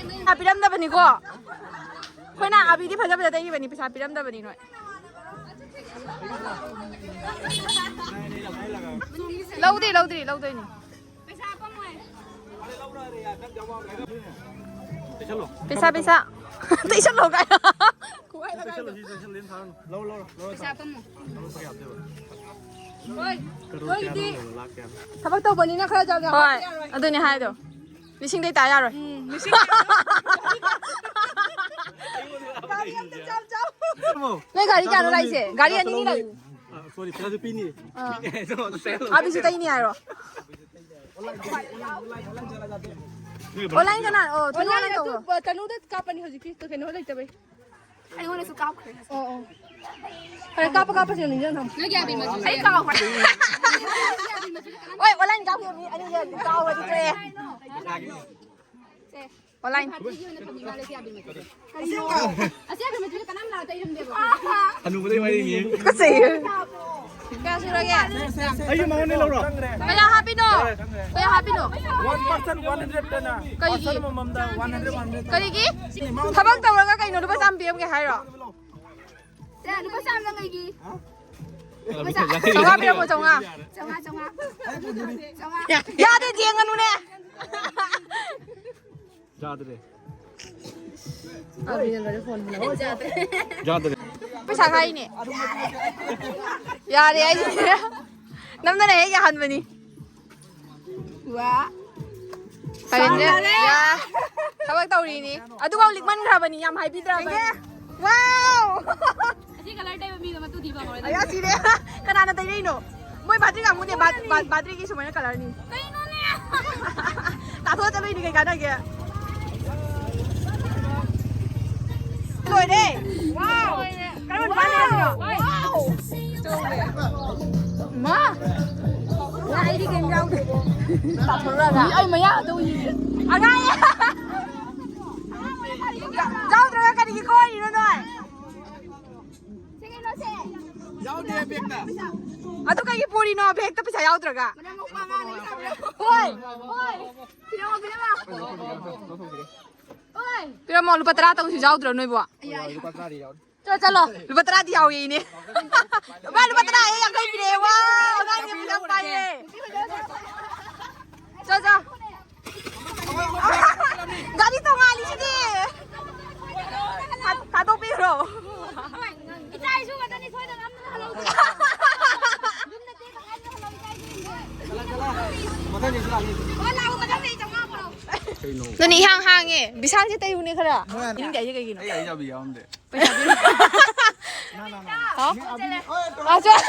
ꯄꯩꯁꯥ ꯄꯤꯔꯝꯗꯕꯅꯤꯀꯣ꯫ ꯑꯩꯈꯣꯏꯅ ꯑꯕꯤꯗꯤ ꯐꯖ ꯐꯖ ꯇꯩꯈꯤꯕꯅꯤ, ꯄꯩꯁꯥ ꯄꯤꯔꯝꯗꯕꯅꯤ ꯅꯣꯏ꯫ ꯂꯧꯗ꯭ꯔꯤ, ꯂꯧꯗ꯭ꯔꯤ, ꯂꯧꯗꯣꯏꯅꯤ꯫ ꯄꯩꯁꯥ, ꯄꯩꯁꯥ꯫ ꯇꯩꯁꯜꯂꯣ ꯀꯥꯏꯅ꯫ ꯂꯧ, ꯂꯧ, ꯂꯧ꯫ ꯊꯕꯛ ꯇꯧꯕꯅꯤꯅ ꯈꯔ ꯆꯥꯎ ꯆꯥꯎ ꯍꯣꯏ, ꯍꯥꯞꯇ ꯌꯥꯔꯣꯏ꯫ ꯑꯗꯨꯅꯦ ꯍꯥꯏꯗꯣ꯫ ꯂꯤꯁꯤꯡꯗꯩ ꯇꯥ ꯌꯥꯔꯣꯏ꯫ ꯎꯝ, ꯂꯤꯁꯤꯡ ꯅꯣꯏ ꯒꯥꯔꯤ ꯀꯌꯥꯅꯣ ꯂꯥꯛꯏꯁꯦ? ꯒꯥꯔꯤ ꯑꯅꯤꯅꯤ ꯂꯥꯛꯏ꯫ ꯑꯥ, sorry, ꯄꯩꯁꯥꯁꯨ ꯄꯤꯅꯤ꯫ ꯑꯥ꯫ ꯑꯕꯤꯁꯨ ꯇꯩꯅꯤ ꯍꯥꯏꯔꯣ? Online ꯀꯅꯥ? ꯑꯣ, ꯊꯣꯏꯅ online ꯇꯧꯔꯣ꯫ ꯑꯗꯨ, ꯇꯅꯨꯗ ꯀꯥꯞꯄꯅꯤ ꯍꯧꯖꯤꯛꯀꯤ, ꯀꯩꯅꯣ ꯂꯩꯇꯕꯩ꯫ ꯑꯩꯉꯣꯟꯗꯁꯨ ꯀꯥꯞꯈ꯭ꯔꯦ꯫ ꯑꯣ, ꯑꯣ꯫ ꯐꯔꯦ, ꯀꯥꯞꯄ, ꯀꯥꯞꯄꯁꯦ ꯅꯤꯡꯁꯤꯡ ꯊꯝꯃꯣ꯫ ꯅꯣꯏꯒꯤ ꯑꯕꯤꯔ ꯃꯆꯨ ꯑꯩ ꯀꯥꯎꯈ꯭ꯔꯦ꯫ ꯍꯣꯏ, online ꯀꯥꯞꯈꯤꯕ ꯃꯤ ꯑꯅꯤꯁꯦ ꯀꯥꯎꯔꯗꯤ ꯇꯣꯛꯑꯦ꯫ ꯁꯦ꯫ Online꯫ ꯐꯥꯇꯤꯒꯤ ꯑꯣꯏꯅ ꯊꯝꯃꯤ ꯃꯥꯜꯂꯦ ꯁꯤ ꯑꯕꯤꯔ ꯃꯆꯨꯁꯦ꯫ ꯑꯁꯤ ꯑꯕꯤꯔ ꯃꯆꯨꯁꯦ ꯀꯅꯥꯝ ꯂꯥꯛꯑ ꯇꯩꯔꯝꯗꯦꯕ꯫ ꯍꯅꯨꯕꯗꯩ ꯋꯥꯔꯤꯅꯤ꯫ ꯇꯨꯀꯠꯆꯩꯌꯦ꯫ ꯀꯌꯥ ꯁꯨꯔꯒꯦ? ꯑꯩꯒꯤ ꯃꯉꯣꯟꯗ ꯂꯧꯔꯣ? ꯀꯌꯥ ꯍꯥꯞꯄꯤꯅꯣ? ꯀꯌꯥ ꯍꯥꯞꯄꯤꯅꯣ? One person one hundred ꯇꯅ꯫ ꯀꯔꯤꯒꯤ? Person ꯑꯃꯃꯝꯗ one hundred, one hundred꯫ ꯀꯔꯤꯒꯤ? ꯊꯕꯛ ꯇꯧꯔꯒ ꯀꯩꯅꯣ ꯂꯨꯄꯥ ꯆꯥꯝꯃ ꯄꯤꯔꯝꯒꯦ ꯍꯥꯏꯔꯣ? ꯁꯦ, ꯂꯨꯄꯥ ꯆꯥꯝꯃ ꯅꯪ ꯀꯩꯒꯤ? ꯆꯥꯝꯃꯉꯥ ꯄꯤꯔꯝꯃꯣ, ꯆꯥꯝꯃꯉꯥ꯫ ꯆꯥꯝꯃꯉꯥ, ꯆꯥꯝꯃꯉꯥ꯫ ꯆꯥꯝꯃꯉꯥ꯫ ꯌꯥꯗꯦ, ꯌꯦꯡꯉꯅꯨꯅꯦ꯫ ꯌꯥꯗ꯭ꯔꯦ꯫ ꯌꯥꯗ꯭ꯔꯦ꯫ ꯄꯩꯁꯥ ꯈꯥꯏꯅꯦ꯫ ꯌꯥꯔꯦ, ꯑꯩ ꯅꯝꯗꯅ ꯍꯦꯛ ꯌꯥꯍꯟꯕꯅꯤ꯫ ꯋꯥ꯫ ꯀꯔꯦꯟꯁꯦ? ꯁꯥꯎꯅꯔꯦ꯫ ꯌꯥ꯫ ꯊꯕꯛ ꯇꯧꯔꯤꯅꯤ꯫ ꯑꯗꯨꯐꯥꯎ ꯂꯤꯛꯃꯟꯈ꯭ꯔꯕꯅꯤ, ꯌꯥꯝ ꯍꯥꯏꯕꯤꯗ꯭ꯔꯕꯅꯤ꯫ ꯋꯥꯎ! ꯑꯁꯤ colour ꯇꯩꯕ ꯃꯤꯗꯣ ꯃꯇꯨ ꯊꯤꯕ ꯍꯧꯔꯦ꯫ ꯑꯌꯥ, ꯁꯤꯔꯦ꯫ ꯀꯅꯥꯅ ꯇꯩꯔꯛꯏꯅꯣ? ꯃꯣꯏ ꯕꯥꯇ꯭ꯔꯤ ꯀꯥꯡꯕꯨꯅꯦ, ꯕꯥ-, ꯕꯥ-, ꯕꯥꯇ꯭ꯔꯤꯒꯤ ꯁꯨꯃꯥꯏꯅ colourꯅꯤ꯫ ꯀꯩꯅꯣꯅꯦ? ꯇꯥꯊꯣꯛꯑ ꯆꯠꯂꯨꯏꯅꯤ, ꯀꯩ ꯀꯥꯟꯅꯒꯦ? ꯂꯣꯏꯔꯦ꯫ ꯋꯥꯎ! ꯀꯔꯝꯕ ꯅꯨꯄꯥꯅ ꯌꯥꯝꯕꯅꯣ? ꯃꯥ! ꯑꯩꯗꯤ ꯀꯩꯝ ꯌꯥꯎꯗꯦ꯫ ꯇꯥꯊꯣꯔꯛꯑꯒ꯫ ꯑꯩ ꯃꯌꯥꯗ ꯎꯏ꯫ ꯑꯉꯥꯡ! ꯌꯥꯎꯗ꯭ꯔꯒ ꯀꯔꯤꯒꯤ ꯀꯣꯏꯔꯤꯅꯣ ꯅꯣꯏ? ꯌꯥꯎꯗꯦ ꯕꯦꯛꯇ꯫ ꯑꯗꯨ ꯀꯩꯒꯤ ꯄꯨꯔꯤꯅꯣ ꯕꯦꯛꯇ ꯄꯩꯁꯥ ꯌꯥꯎꯗ꯭ꯔꯒ? ꯍꯣꯏ! ꯍꯣꯏ! ꯄꯤꯔꯝꯃꯣ, ꯄꯤꯔꯝꯃꯣ꯫ ꯄꯤꯔꯝꯃꯣ, ꯂꯨꯄꯥ ꯇꯔꯥ ꯇꯧꯁꯨ ꯌꯥꯎꯗ꯭ꯔꯣ ꯅꯣꯏꯕꯣ? ꯂꯨꯄꯥ ꯇꯔꯥꯗꯤ ꯌꯥꯎꯔꯤ꯫ ꯆꯠꯂꯣ, ꯆꯠꯂꯣ꯫ ꯂꯨꯄꯥ ꯇꯔꯥꯗꯤ ꯌꯥꯎꯏ ꯏꯅꯦ꯫ ꯂꯨꯄꯥ, ꯂꯨꯄꯥ ꯇꯔꯥ ꯍꯦꯛ ꯌꯥꯡꯈꯩ ꯄꯤꯔꯛꯑꯦ꯫ ꯋꯥ, ꯑꯉꯥꯡꯁꯦ ꯄꯩꯁꯥ ꯄꯥꯏꯌꯦ꯫ ꯆꯠ, ꯆꯠ꯫ ꯒꯥꯔꯤ ꯇꯣꯡꯉꯥꯜꯂꯤꯁꯤꯗꯤ꯫ ꯊꯥ-, ꯊꯥꯗꯣꯛꯄꯤꯈ꯭ꯔꯣ꯫ ꯏꯆꯥ ꯏꯁꯨ ꯈꯛꯇꯅꯤ ꯁꯣꯏꯗꯅ ꯑꯝꯇ ꯍꯜꯍꯧꯗꯦ꯫ ꯌꯨꯝꯗ ꯇꯦꯛꯄ ꯀꯥꯏꯗ ꯍꯜꯍꯧ ꯏꯆꯥ ꯏꯁꯨ ꯌꯦꯡꯒꯦ꯫ ꯃꯊꯪꯗꯩꯁꯨ ꯂꯥꯛꯅꯤ꯫ ꯑꯣ, ꯂꯥꯛꯑꯣ, ꯃꯊꯪꯗꯩ ꯆꯥꯝꯃꯉꯥ ꯄꯨꯔꯛꯑꯣ꯫ ꯅꯪꯅꯦ ꯏꯍꯥꯡ ꯍꯥꯡꯉꯦ꯫ ꯕꯤꯁꯥꯜꯁꯦ ꯇꯩꯌꯨꯅꯦ ꯈꯔ꯫ ꯃꯣꯏ ꯍꯥꯟꯅ ꯏꯅꯤꯡꯗꯦ ꯍꯥꯏꯁꯦ ꯀꯩꯒꯤꯅꯣ? ꯑꯩ ꯑꯩ ꯆꯥꯕꯤ ꯌꯥꯎꯔꯝꯗꯦ꯫ ꯄꯩꯁꯥ ꯄꯤꯔꯣ꯫ ꯍꯥꯎ? ꯑ, ꯆꯠ-,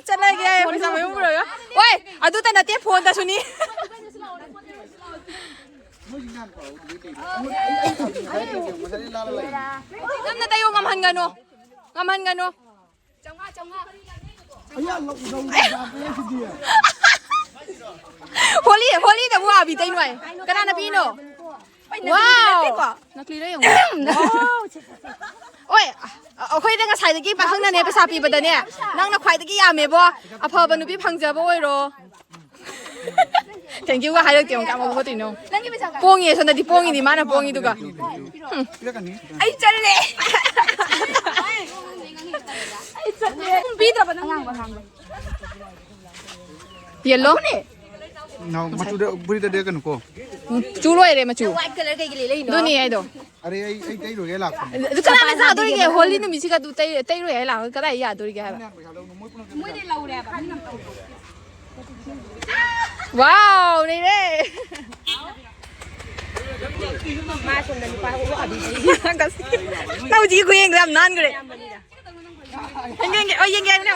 ꯆꯠꯂꯒꯦ, ꯄꯩꯁꯥ ꯃꯌꯨꯝ ꯄꯨꯔꯛꯑꯣ꯫ ꯑꯣꯏ, ꯑꯗꯨꯇ ꯅꯠꯇꯦ, ꯐꯣꯟꯗꯁꯨꯅꯤ꯫ ꯅꯝꯅ ꯇꯩꯌꯣ, ꯉꯝꯍꯟꯒꯅꯨ꯫ ꯉꯝꯍꯟꯒꯅꯨ꯫ ꯍꯣꯂꯤ, ꯍꯣꯂꯤꯗꯕꯨ ꯑꯥꯕꯤ ꯇꯩꯅꯣ ꯍꯥꯏ꯫ ꯀꯅꯥꯅ ꯄꯤꯅꯣ? ꯋꯥꯎ! ꯅꯀꯂꯤꯔ ꯌꯦꯡꯉꯣ꯫ ꯋꯥꯎ! ꯑꯣꯏ, ꯑ-, ꯑꯩꯈꯣꯏꯗ ꯉꯁꯥꯏꯗꯒꯤ ꯄꯥꯈꯪꯅꯅꯦ ꯄꯩꯁꯥ ꯄꯤꯕꯗꯅꯦ, ꯅꯪꯅ ꯈ꯭ꯋꯥꯏꯗꯒꯤ ꯌꯥꯝꯃꯦꯕꯣ꯫ ꯑꯐꯕ ꯅꯨꯄꯤ ꯐꯪꯖꯕ ꯑꯣꯏꯔꯣ꯫ Thank you ꯒ ꯍꯥꯏꯔꯛꯇꯦ, ꯑꯃꯨꯛ ꯀꯌꯥꯝ ꯉꯥꯎꯕ ꯇꯧꯔꯤꯅꯣ? ꯄꯣꯡꯉꯦ, ꯁꯣꯝꯗꯗꯤ ꯄꯣꯡꯉꯤꯅꯤ, ꯃꯥꯅ ꯄꯣꯡꯉꯤꯗꯨꯒ꯫ ꯍꯨꯝ꯫ ꯑꯩ ꯆꯠꯂꯦ꯫ ꯑꯩ ꯆꯠꯂꯦ꯫ ꯄꯤꯗ꯭ꯔꯕ ꯅꯪ? ꯌꯦꯜꯂꯣ? ꯅꯥꯎ, ꯃꯆꯨꯗ ꯐꯨꯔꯤꯠꯇ ꯇꯩꯔꯛꯀꯅꯨꯀꯣ꯫ ꯆꯨ ꯂꯣꯏꯔꯦ ꯃꯆꯨ꯫ White color ꯀꯩꯒꯤ ꯂꯤꯠꯂꯛꯏꯅꯣ? ꯑꯗꯨꯅꯤ ꯍꯥꯏꯗꯣ꯫ ꯑꯔꯦ, ꯑꯩ, ꯑꯩ ꯇꯩꯔꯨꯒꯦ ꯂꯥꯛꯄꯅꯦ꯫ ꯑꯗꯨ ꯀꯅꯥꯅ ꯆꯥꯗꯣꯔꯤꯒꯦ? ꯍꯣꯂꯤ ꯅꯨꯃꯤꯠꯁꯤꯒ ꯑꯗꯨ ꯇꯩ-, ꯇꯩꯔꯣꯏ ꯍꯥꯏ ꯂꯥꯛꯑꯒ ꯀꯗꯥꯏ ꯌꯥꯗꯣꯔꯤꯒꯦ ꯍꯥꯏꯕ? ꯃꯣꯏꯅ ꯄꯩꯁꯥ ꯂꯧꯅꯨ, ꯃꯣꯏ ꯄꯨꯟꯅ ꯇꯩꯔꯨꯒꯦ꯫ ꯃꯣꯏꯗꯤ ꯂꯧꯔꯦ ꯍꯥꯏꯕ, ꯃꯤꯅ ꯑꯝꯇ ꯂꯧꯗꯦ꯫ ꯋꯥꯎ, ꯅꯩꯔꯦ! ꯃꯥ ꯁꯣꯝꯗ ꯅꯨꯄꯥ ꯎ ꯍꯥꯕꯤ꯫ ꯅꯪ ꯍꯧꯖꯤꯛꯀꯤ ꯈꯨꯌꯦꯡꯗꯣ ꯌꯥꯝ ꯅꯥꯟꯈ꯭ꯔꯦ꯫ ꯌꯦꯡꯒꯦ, ꯌꯦꯡꯒꯦ꯫ ꯑꯣ, ꯌꯦꯡꯒꯦ ꯍꯥꯏꯕꯅꯦ꯫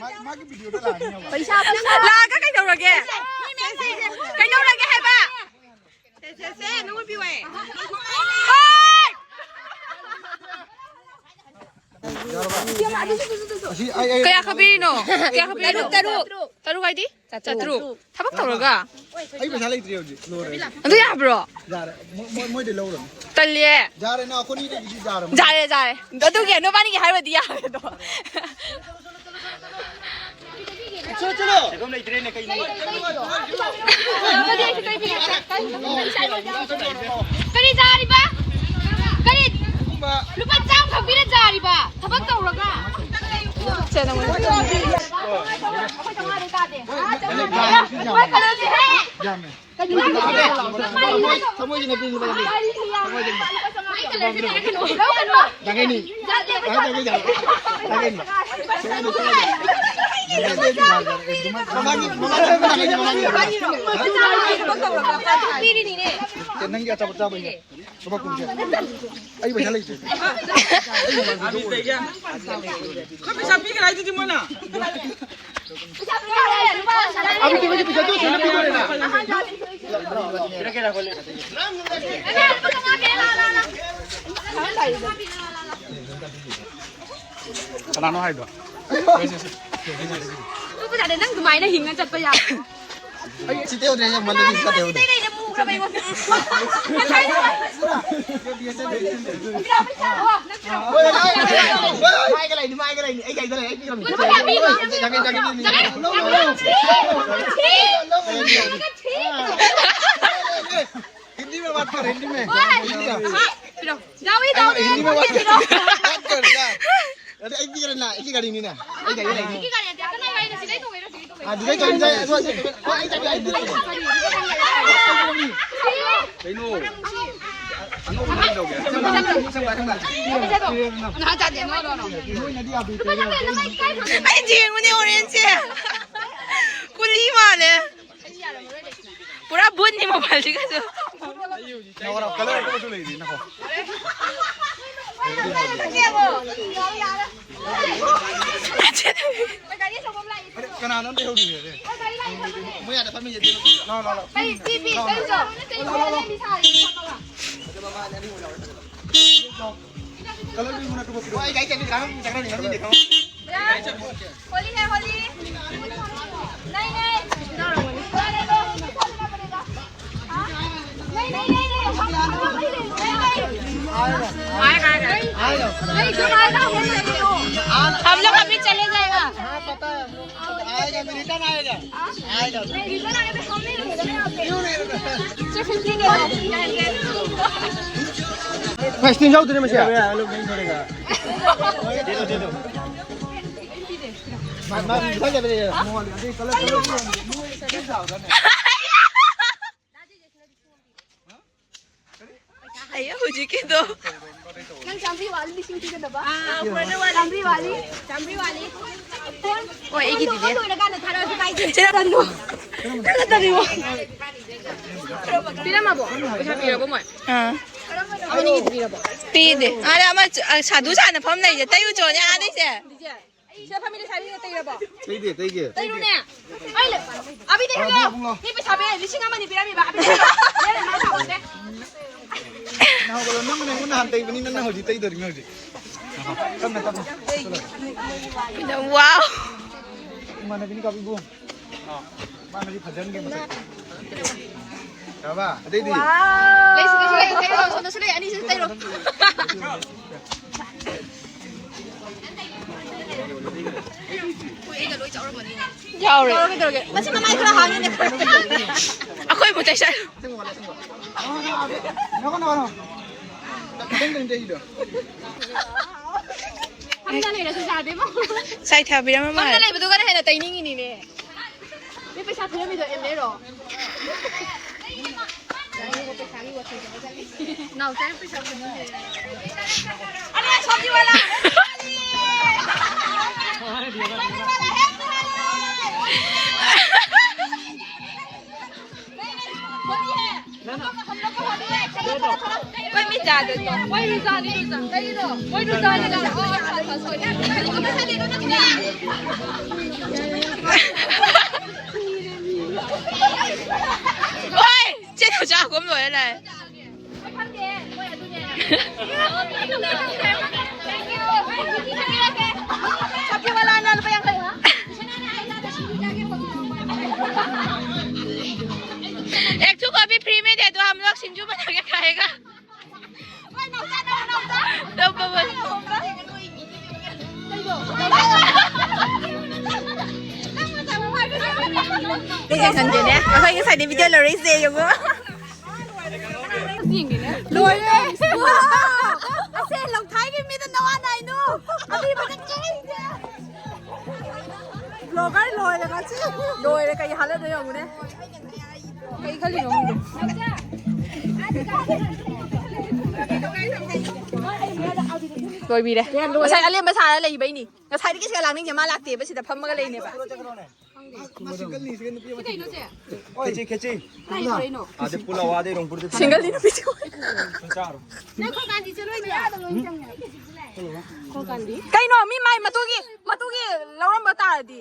ꯃꯥ-, ꯃꯥꯒꯤ ꯚꯤꯗꯤꯑꯣꯗ ꯂꯥꯛꯑꯅꯤ ꯍꯥꯏꯕ꯫ ꯄꯩꯁꯥ, ꯄꯩꯁꯥ꯫ ꯂꯥꯛꯑꯒ ꯀꯩꯗꯧꯔꯒꯦ? ꯀꯩꯗꯧꯔꯒꯦ ꯍꯥꯏꯕ? ꯁꯦ, ꯁꯦ, ꯁꯦ, ꯅꯉꯣꯟ ꯄꯤꯌꯣ ꯑꯩ꯫ ꯑꯁꯤ ꯑꯩ, ꯑꯩ, ꯀꯌꯥ ꯈꯛ ꯄꯤꯔꯤꯅꯣ? ꯀꯌꯥ ꯈꯛ ꯄꯤꯔꯤꯅꯣ? ꯇꯔꯨꯛ, ꯇꯔꯨꯛ꯫ ꯇꯔꯨꯛ ꯍꯥꯏꯗꯤ? ꯆꯥꯇ꯭ꯔꯨꯛ꯫ ꯊꯕꯛ ꯇꯧꯔꯒ? ꯑꯩ ꯄꯩꯁꯥ ꯂꯩꯇ꯭ꯔꯤ ꯍꯧꯖꯤꯛ, ꯂꯣꯏꯔꯦ꯫ ꯑꯗꯨ ꯌꯥꯕ꯭ꯔꯣ? ꯌꯥꯔꯦ꯫ ꯃꯣꯏ, ꯃꯣꯏ, ꯃꯣꯏꯗꯤ ꯂꯧꯔꯅꯤ꯫ ꯇꯜꯂꯦ꯫ ꯌꯥꯔꯦ, ꯅꯪ ꯑꯩꯈꯣꯏꯅꯤꯗꯒꯤꯗꯤ ꯌꯥꯔꯦ꯫ ꯌꯥꯔꯦ, ꯌꯥꯔꯦ꯫ ꯑꯗꯨꯒꯤ ꯅꯕꯥꯅꯤꯒꯤ ꯍꯥꯏꯔꯨꯔꯗꯤ ꯌꯥꯔꯦ ꯑꯗꯣ꯫ ꯆꯠꯂꯣ, ꯆꯠꯂꯣ꯫ ꯂꯩꯐꯝ ꯂꯩꯇ꯭ꯔꯦꯅꯦ, ꯀꯩꯅꯣ? ꯀꯔꯤ ꯆꯥꯔꯤꯕ? ꯀꯔꯤ? ꯂꯨꯄꯥ ꯆꯥꯝꯃꯈꯛ ꯄꯤꯔ ꯆꯥꯔꯤꯕ? ꯊꯕꯛ ꯇꯧꯔꯒ? ꯊꯃꯣꯏꯁꯤꯅ ꯄꯤꯕ ꯂꯩ꯫ ꯌꯥꯡꯈꯩꯅꯤ꯫ ꯌꯥꯡꯈꯩꯅꯤ꯫ ꯃꯃꯥꯡꯒꯤ, ꯃꯃꯥꯡꯒꯤ, ꯃꯃꯥꯡꯒꯤ꯫ ꯅꯪꯒꯤ ꯑꯆꯥꯄꯣꯠ ꯆꯥꯕꯩꯅꯦ꯫ ꯂꯨꯄꯥ ꯀꯨꯟꯁꯦ꯫ ꯑꯩ ꯄꯩꯁꯥ ꯂꯩꯇꯦ꯫ ꯑꯩꯈꯣꯏ ꯄꯩꯁꯥ ꯄꯤꯈ꯭ꯔꯦ ꯍꯥꯏꯗꯨꯗꯤ ꯃꯣꯏꯅ꯫ ꯑꯗꯨꯗꯤ ꯃꯣꯏꯒꯤ ꯄꯩꯁꯥꯗꯣ ꯁꯤꯅ ꯄꯤꯗꯣꯔꯦꯅ꯫ ꯀꯅꯥꯅꯣ ꯍꯥꯏꯗꯣ? ꯅꯪ ꯑꯗꯨꯃꯥꯏꯅ ꯍꯤꯡꯉ ꯆꯠꯄ ꯌꯥꯕ꯭ꯔꯣ? ꯑꯩ ꯁꯤ ꯇꯦꯛꯎꯗ꯭ꯔꯦ, ꯌꯥꯝ ꯃꯟꯗꯗꯤ ꯁꯤ ꯇꯦꯛꯎꯗ꯭ꯔꯦ꯫ ꯃꯥꯏꯒ ꯂꯩꯅꯤ, ꯃꯥꯏꯒ ꯂꯩꯅꯤ꯫ ꯑꯩ ꯀꯩꯗ ꯂꯩ? ꯑꯩ ꯄꯤꯔꯝꯃꯤ꯫ ꯖꯒꯦ, ꯖꯒꯦ, ꯖꯒꯦ꯫ हिंदी में बात कर, हिंदी में। हिंदी में। ꯄꯤꯔꯣ꯫ ꯖꯥꯎꯋꯤ, ꯖꯥꯎꯋꯤ, ꯖꯥꯎꯋꯤ꯫ ꯑꯗ ꯑꯩ ꯄꯤꯈ꯭ꯔꯦꯅ, ꯑꯩꯒꯤ ꯒꯥꯔꯤꯅꯤꯅ꯫ ꯑꯩ ꯒꯥꯔꯤ ꯂꯩꯅꯤ꯫ ꯑꯩꯒꯤ ꯒꯥꯔꯤ ꯅꯠꯇꯦ, ꯑꯀꯟ ꯑꯀꯟ ꯒꯥꯔꯤꯅ ꯁꯤꯗꯩ ꯇꯣꯡꯉꯤꯔꯣ, ꯁꯤꯗꯩ ꯇꯣꯡꯉꯤꯔꯣ? ꯑꯥ, ꯑꯗꯨꯗꯩ ꯇꯣꯡꯉꯤ, ꯑꯗꯨꯗꯩ, ꯑꯗꯨ, ꯑꯗꯨ, ꯑꯣ, ꯑꯩ ꯆꯠꯂꯦ, ꯑꯩ ꯆꯠꯂꯦ꯫ ꯀꯩꯅꯣ? ꯑꯅꯧꯕ ꯀꯩꯗꯧꯒꯦ? ꯅꯍꯥ ꯆꯥꯗꯦ, ꯅꯣ, ꯅꯣ, ꯅꯣ꯫ ꯅꯣꯏꯅꯗꯤ ꯌꯥꯗꯦ꯫ ꯂꯨꯄꯥ ꯆꯥꯝꯃ ꯂꯩꯔꯝꯃꯣ, ꯑꯩ ꯏꯀꯥꯏ ꯈꯪꯗꯦ꯫ ꯑꯩ ꯌꯦꯡꯉꯨꯅꯦ, ꯑꯣꯔꯦꯟꯖꯁꯦ꯫ ꯀꯨꯂꯤ ꯃꯥꯜꯂꯦ꯫ ꯄꯨꯔꯥ ꯕꯨꯠꯅꯤ ꯃꯣꯕꯥꯏꯜꯁꯤꯒꯁꯨ꯫ ꯅꯋꯥꯔ ꯀꯂꯔ ꯑꯇꯣꯞꯄꯁꯨ ꯂꯩꯔꯤ ꯅꯀꯣ꯫ ꯑꯗꯨ ꯀꯅꯥꯅꯣ ꯑꯝꯇ ꯌꯧꯔꯤꯁꯦ? ꯃꯣꯏ ꯑꯥꯗ ꯐꯝꯃꯤꯁꯦ꯫ ꯂꯥꯎ, ꯂꯥꯎ, ꯂꯥꯎ꯫ ꯀꯂꯔ ꯄꯤꯕ ꯅꯠꯇ꯭ꯔꯣ? ꯑꯩ ꯒꯥꯔꯤ ꯆꯠꯂꯤ, ꯀꯅꯥꯅꯣ ꯆꯠꯈ꯭ꯔꯅꯤ, ꯃꯃꯤꯡꯗꯤ ꯈꯪꯍꯧꯗꯦ꯫ होली है, होली। नहीं, नहीं। नहीं, नहीं, नहीं, नहीं, हम, हम लोग नहीं लेंगे। नहीं, नहीं। आएगा, आएगा। नहीं, जो आएगा, हम नहीं लेंगे। हम लोग अभी चले जाएगा। हाँ, पता है हम लोग। आएगा, रिटर्न आएगा। आएगा। नहीं, रिटर्न आएगा, हम नहीं लेंगे। क्यों नहीं लेंगे? सिर्फ इतनी देर है। ꯐꯦꯁꯇꯤꯟ ꯌꯥꯎꯗꯣꯏꯅꯦ ꯃꯁꯤ? ꯌꯥꯔꯣꯏ, ꯌꯥꯔꯣꯏ, ꯂꯧꯗꯣꯏꯅꯦ, ꯂꯧꯗꯣꯏꯅꯦ꯫ ꯃꯥ, ꯃꯥ, ꯃꯥ, ꯃꯥ, ꯑꯗꯩ ꯀꯂꯔ, ꯀꯂꯔ꯫ ꯑꯩ ꯍꯧꯖꯤꯛꯀꯤꯗꯣ꯫ ꯅꯪ ꯆꯥꯝꯃꯔꯤ ꯋꯥꯠꯂꯤ, ꯂꯤꯁꯤꯡ ꯄꯤꯒꯗꯕ꯫ ꯑꯥ, ꯐꯣꯔꯦꯟꯗꯔ ꯋꯥꯠꯂꯤ꯫ ꯆꯥꯝꯃꯔꯤ ꯋꯥꯠꯂꯤ꯫ ꯆꯥꯝꯃꯔꯤ ꯋꯥꯠꯂꯤ꯫ ꯐꯣꯟ, ꯍꯣꯏ, ꯑꯩꯒꯤꯗꯤꯅꯦ꯫ ꯐꯣꯟꯗꯣ ꯂꯣꯏꯔꯀꯥꯟꯗ ꯊꯥꯔꯛꯑꯁꯨ ꯀꯥꯏꯗꯦ꯫ ꯁꯤꯗ ꯊꯝꯃꯣ꯫ ꯅꯪꯅ ꯊꯝꯃꯣ꯫ ꯄꯤꯔꯝꯃꯕꯣ? ꯄꯩꯁꯥ ꯄꯤꯔꯕꯣ ꯃꯣꯏ? ꯑꯥ꯫ ꯑꯃꯅꯤꯒꯤꯗꯤ ꯄꯤꯔꯕꯣ? ꯄꯤꯗꯦ꯫ ꯑꯥꯗ ꯑꯃ ꯆ-, ꯑ, ꯁꯥꯗꯨ ꯁꯥꯅꯐꯝ ꯂꯩꯁꯦ꯫ ꯇꯩꯌꯨ ꯆꯣꯅꯦ ꯑꯥꯗꯩꯁꯦ꯫ ꯑꯩ ꯁꯤꯗ ꯐꯝꯃꯤ ꯂꯩꯁꯥꯕꯤꯁꯤꯡꯅ ꯇꯩꯔꯕꯣ? ꯇꯩꯗꯦ, ꯇꯩꯗꯦ꯫ ꯇꯩꯔꯨꯅꯦ꯫ ꯑꯩ ꯂꯩ-, ꯑꯕꯤꯗꯤ ꯑꯥ, ꯍꯜꯂꯣ꯫ ꯕꯨꯡꯉꯣ꯫ ꯃꯤ ꯄꯩꯁꯥ ꯄꯤꯔꯦ, ꯂꯤꯁꯤꯡ ꯑꯃ ꯑꯅꯤ ꯄꯤꯔꯝꯃꯤꯕ꯫ ꯑꯕꯤꯗꯤ ꯍꯜꯂꯣ꯫ ꯌꯥꯔꯦ, ꯃꯥ ꯁꯥꯎꯍꯜꯂꯦ꯫ ꯅꯪ ꯍꯧꯒꯠꯂꯣ, ꯅꯪ ꯅꯪ ꯅꯍꯥꯟ ꯇꯩꯕꯅꯤ, ꯅꯪ ꯍꯧꯖꯤꯛ ꯇꯩꯗꯧꯔꯤꯅꯦ ꯍꯧꯖꯤꯛ꯫ ꯇꯞꯅ, ꯇꯞꯅ꯫ ꯋꯥꯎ꯫ ꯏꯃꯥꯟꯅꯕꯤꯅꯤ ꯀꯥꯕꯤꯕꯨ꯫ ꯃꯥꯅꯗꯤ ꯐꯖꯍꯟꯒꯦ ꯃꯁꯛ꯫ ꯌꯥꯔꯕ? ꯑꯇꯩꯗꯤ? ꯂꯩꯁꯤ, ꯂꯩꯁꯤ, ꯂꯩ, ꯇꯩꯔꯣ, ꯁꯣꯝꯗꯁꯨ ꯂꯩ, ꯑꯅꯤꯁꯤꯁꯨ ꯇꯩꯔꯣ꯫ ꯌꯥꯎꯔꯦ꯫ ꯀꯩꯗꯧꯔꯒꯦ? ꯃꯁꯤ ꯃꯃꯥꯏ ꯈꯔ ꯍꯥꯡꯉꯤꯅꯦ꯫ ꯑꯩꯈꯣꯏ ꯃꯨꯛ ꯇꯩꯁꯜꯂꯨ꯫ ꯅꯣ, ꯅꯣ, ꯅꯣ꯫ ꯈꯤꯇꯪ ꯈꯤꯇꯪ ꯇꯩꯗꯣ꯫ ꯐꯝꯗ ꯂꯩꯔꯁꯨ ꯌꯥꯗꯦꯕꯣ꯫ ꯁꯥꯏ ꯊꯥꯕꯤꯔꯝꯃ ꯐꯝꯗ ꯃꯥꯜꯂꯦ꯫ ꯂꯩꯕꯗꯨꯒꯅ ꯍꯦꯟꯅ ꯇꯩꯅꯤꯡꯉꯤꯅꯤꯅꯦ꯫ ꯃꯤ ꯄꯩꯁꯥ ꯊꯤꯔꯝꯃꯤꯗꯣ ꯑꯦꯝ ꯑꯦꯔꯣ? ꯅꯥꯎꯆꯥꯒꯤ ꯄꯩꯁꯥ ꯈꯨꯗꯤꯡꯁꯦ꯫ ꯑꯔꯦ, ꯁꯣꯇꯤ ꯋꯥꯂꯥ! ꯆꯦ ꯅꯥꯎꯆꯥ ꯍꯧꯒꯠ ꯂꯣꯏꯔ ꯂꯥꯛꯑꯦ꯫ ꯀꯩ ꯀꯩ ꯈꯟꯒꯦꯅꯦ? ꯑꯩꯈꯣꯏ ꯉꯁꯥꯏꯗꯤ ꯚꯤꯗꯤꯑꯣ ꯂꯧꯔꯛꯏꯁꯦ ꯌꯦꯡꯉꯣ꯫ ꯂꯣꯏꯔꯦ꯫ ꯑꯁꯦ ꯂꯧꯊꯥꯏꯒꯤ ꯃꯤꯗ ꯅꯋꯥ ꯅꯥꯏꯅꯨ꯫ ꯑꯔꯤꯕꯗ ꯀꯩꯗ꯫ ꯕ꯭ꯂꯣꯒꯔ ꯂꯣꯏꯔꯦ ꯉꯁꯤ꯫ ꯂꯣꯏꯔꯦ, ꯀꯩ ꯍꯥꯜꯂꯗꯣꯏꯅꯣ ꯌꯦꯡꯉꯨꯅꯦ꯫ ꯀꯩ ꯈꯜꯂꯤꯅꯣ ꯈꯪꯗꯦ꯫ ꯂꯣꯏꯕꯤꯔꯦ꯫ ꯉꯁꯥꯏ ꯑꯂꯦꯝꯕ ꯁꯥꯔ ꯂꯩꯕꯩꯅꯤ꯫ ꯉꯁꯥꯏꯗꯒꯤ ꯁꯤꯗ ꯂꯥꯛꯅꯤꯡꯁꯦ ꯃꯥ ꯂꯥꯛꯇꯦꯕ, ꯁꯤꯗ ꯐꯝꯃꯒ ꯂꯩꯅꯦꯕ꯫ ꯈꯦꯆꯤ, ꯈꯦꯆꯤ꯫ ꯑꯥꯗ ꯄꯨꯂꯥꯎ, ꯑꯥꯗ ꯔꯣꯡꯄꯨꯔꯗ ꯁꯤꯡꯒꯜꯗꯤ ꯅꯨꯄꯤꯁꯦ꯫ ꯆꯥꯔꯣ꯫ ꯀꯩꯅꯣ ꯃꯤ ꯃꯥꯏ ꯃꯇꯨꯒꯤ, ꯃꯇꯨꯒꯤ ꯂꯧꯔꯝꯕ ꯇꯥꯔꯗꯤ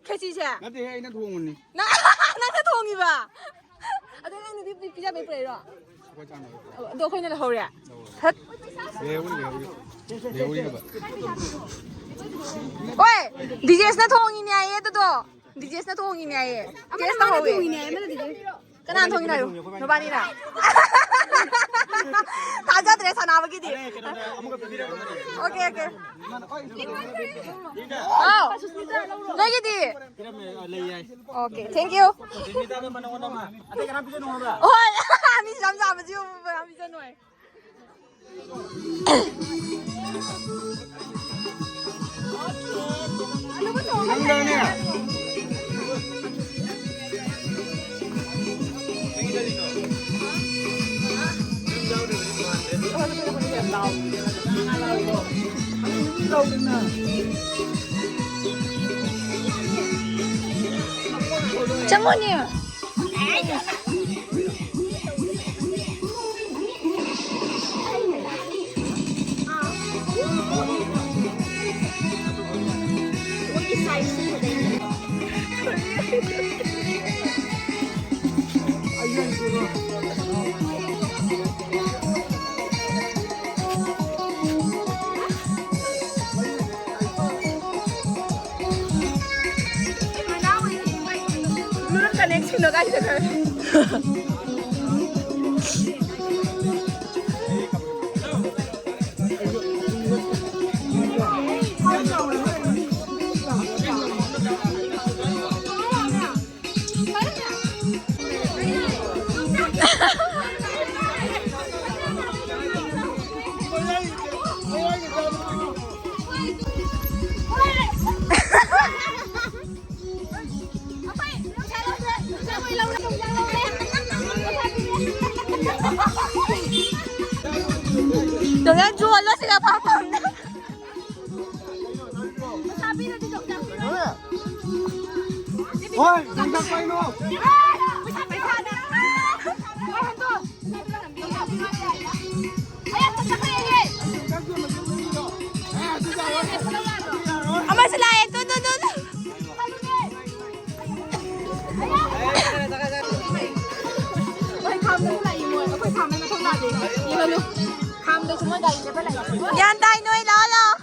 ꯈꯦꯆꯤꯁꯦ? ꯅꯠꯇꯦꯍꯦ, ꯑꯩꯅ ꯊꯣꯡꯕꯅꯤ꯫ ꯅꯪ, ꯅꯪꯅ ꯊꯣꯡꯉꯤꯕ? ꯑꯗꯨ ꯅꯪ ꯅꯨꯄꯤ ꯄꯤ-, ꯄꯤꯖꯕꯩ ꯄꯨꯔꯛꯏꯔꯣ? ꯑꯩꯈꯣꯏ ꯆꯥꯅꯕ꯫ ꯑꯗꯣ ꯑꯩꯈꯣꯏꯅ ꯂꯧꯍꯧꯔꯦ꯫ ꯊꯠ꯫ ꯂꯩꯍꯧꯔꯤ, ꯂꯩꯍꯧꯔꯤ꯫ ꯂꯩꯍꯧꯔꯤ ꯍꯥꯏꯕ꯫ ꯍꯣꯏ, ꯗꯤꯖꯦꯁꯅ ꯊꯣꯡꯉꯤꯅꯦ ꯍꯥꯏꯌꯦ ꯑꯗꯨꯗꯣ꯫ ꯗꯤꯖꯦꯁꯅ ꯊꯣꯡꯉꯤꯅꯦ ꯍꯥꯏꯌꯦ꯫ ꯑꯃꯅ ꯇꯦꯁ ꯃꯥꯅ ꯇꯧꯍꯧꯋꯦ꯫ ꯊꯣꯡꯉꯤꯅꯦ ꯍꯥꯏꯌꯦ, ꯑꯃꯅ ꯗꯤꯖꯦꯁ꯫ ꯀꯅꯥꯅ ꯊꯣꯡꯉꯤꯅꯣ ꯍꯥꯏꯌꯣ? ꯅꯕꯥꯅꯤꯅ? ꯊꯥꯖꯗ꯭ꯔꯦ ꯁꯅꯥꯕꯒꯤꯗꯤ꯫ Okay, okay. ꯑꯥꯎ꯫ ꯅꯣꯏꯒꯤꯗꯤ? Okay, thank you꯫ ꯍꯣꯏ, ꯃꯤꯁꯨ ꯌꯥꯝ ꯌꯥꯝꯕꯁꯤ ꯌꯥꯝ ꯄꯤꯖꯅꯣꯏ꯫ ꯆꯪꯉꯣꯅꯦ꯫ Bluetooth connect ꯁꯤꯜꯂꯣ ꯀꯥꯏ ꯆꯠꯈ꯭ꯔꯦ? ꯍꯣꯏ, ꯅꯪ ꯀꯩꯅꯣ? ꯑꯃꯁꯨ ꯂꯥꯛꯑꯦ꯫ Two, two, two, two. ꯃꯣꯏ ꯈꯥꯝꯗꯁꯨ ꯂꯥꯛꯏ, ꯃꯣꯏ꯫ ꯑꯩꯈꯣꯏ ꯈꯥꯝꯗ ꯃꯊꯧ ꯇꯥꯗꯦ꯫ ꯌꯦꯡꯍꯜꯂꯨ꯫ ꯈꯥꯝꯗꯁꯨ ꯃꯣꯏ ꯒꯥꯔꯤ ꯆꯦꯟꯕ ꯂꯥꯛꯏ꯫ ꯒ꯭ꯌꯥꯟ ꯇꯥꯏ ꯅꯣꯏ, ꯂꯥꯛꯑꯣ, ꯂꯥꯛꯑꯣ꯫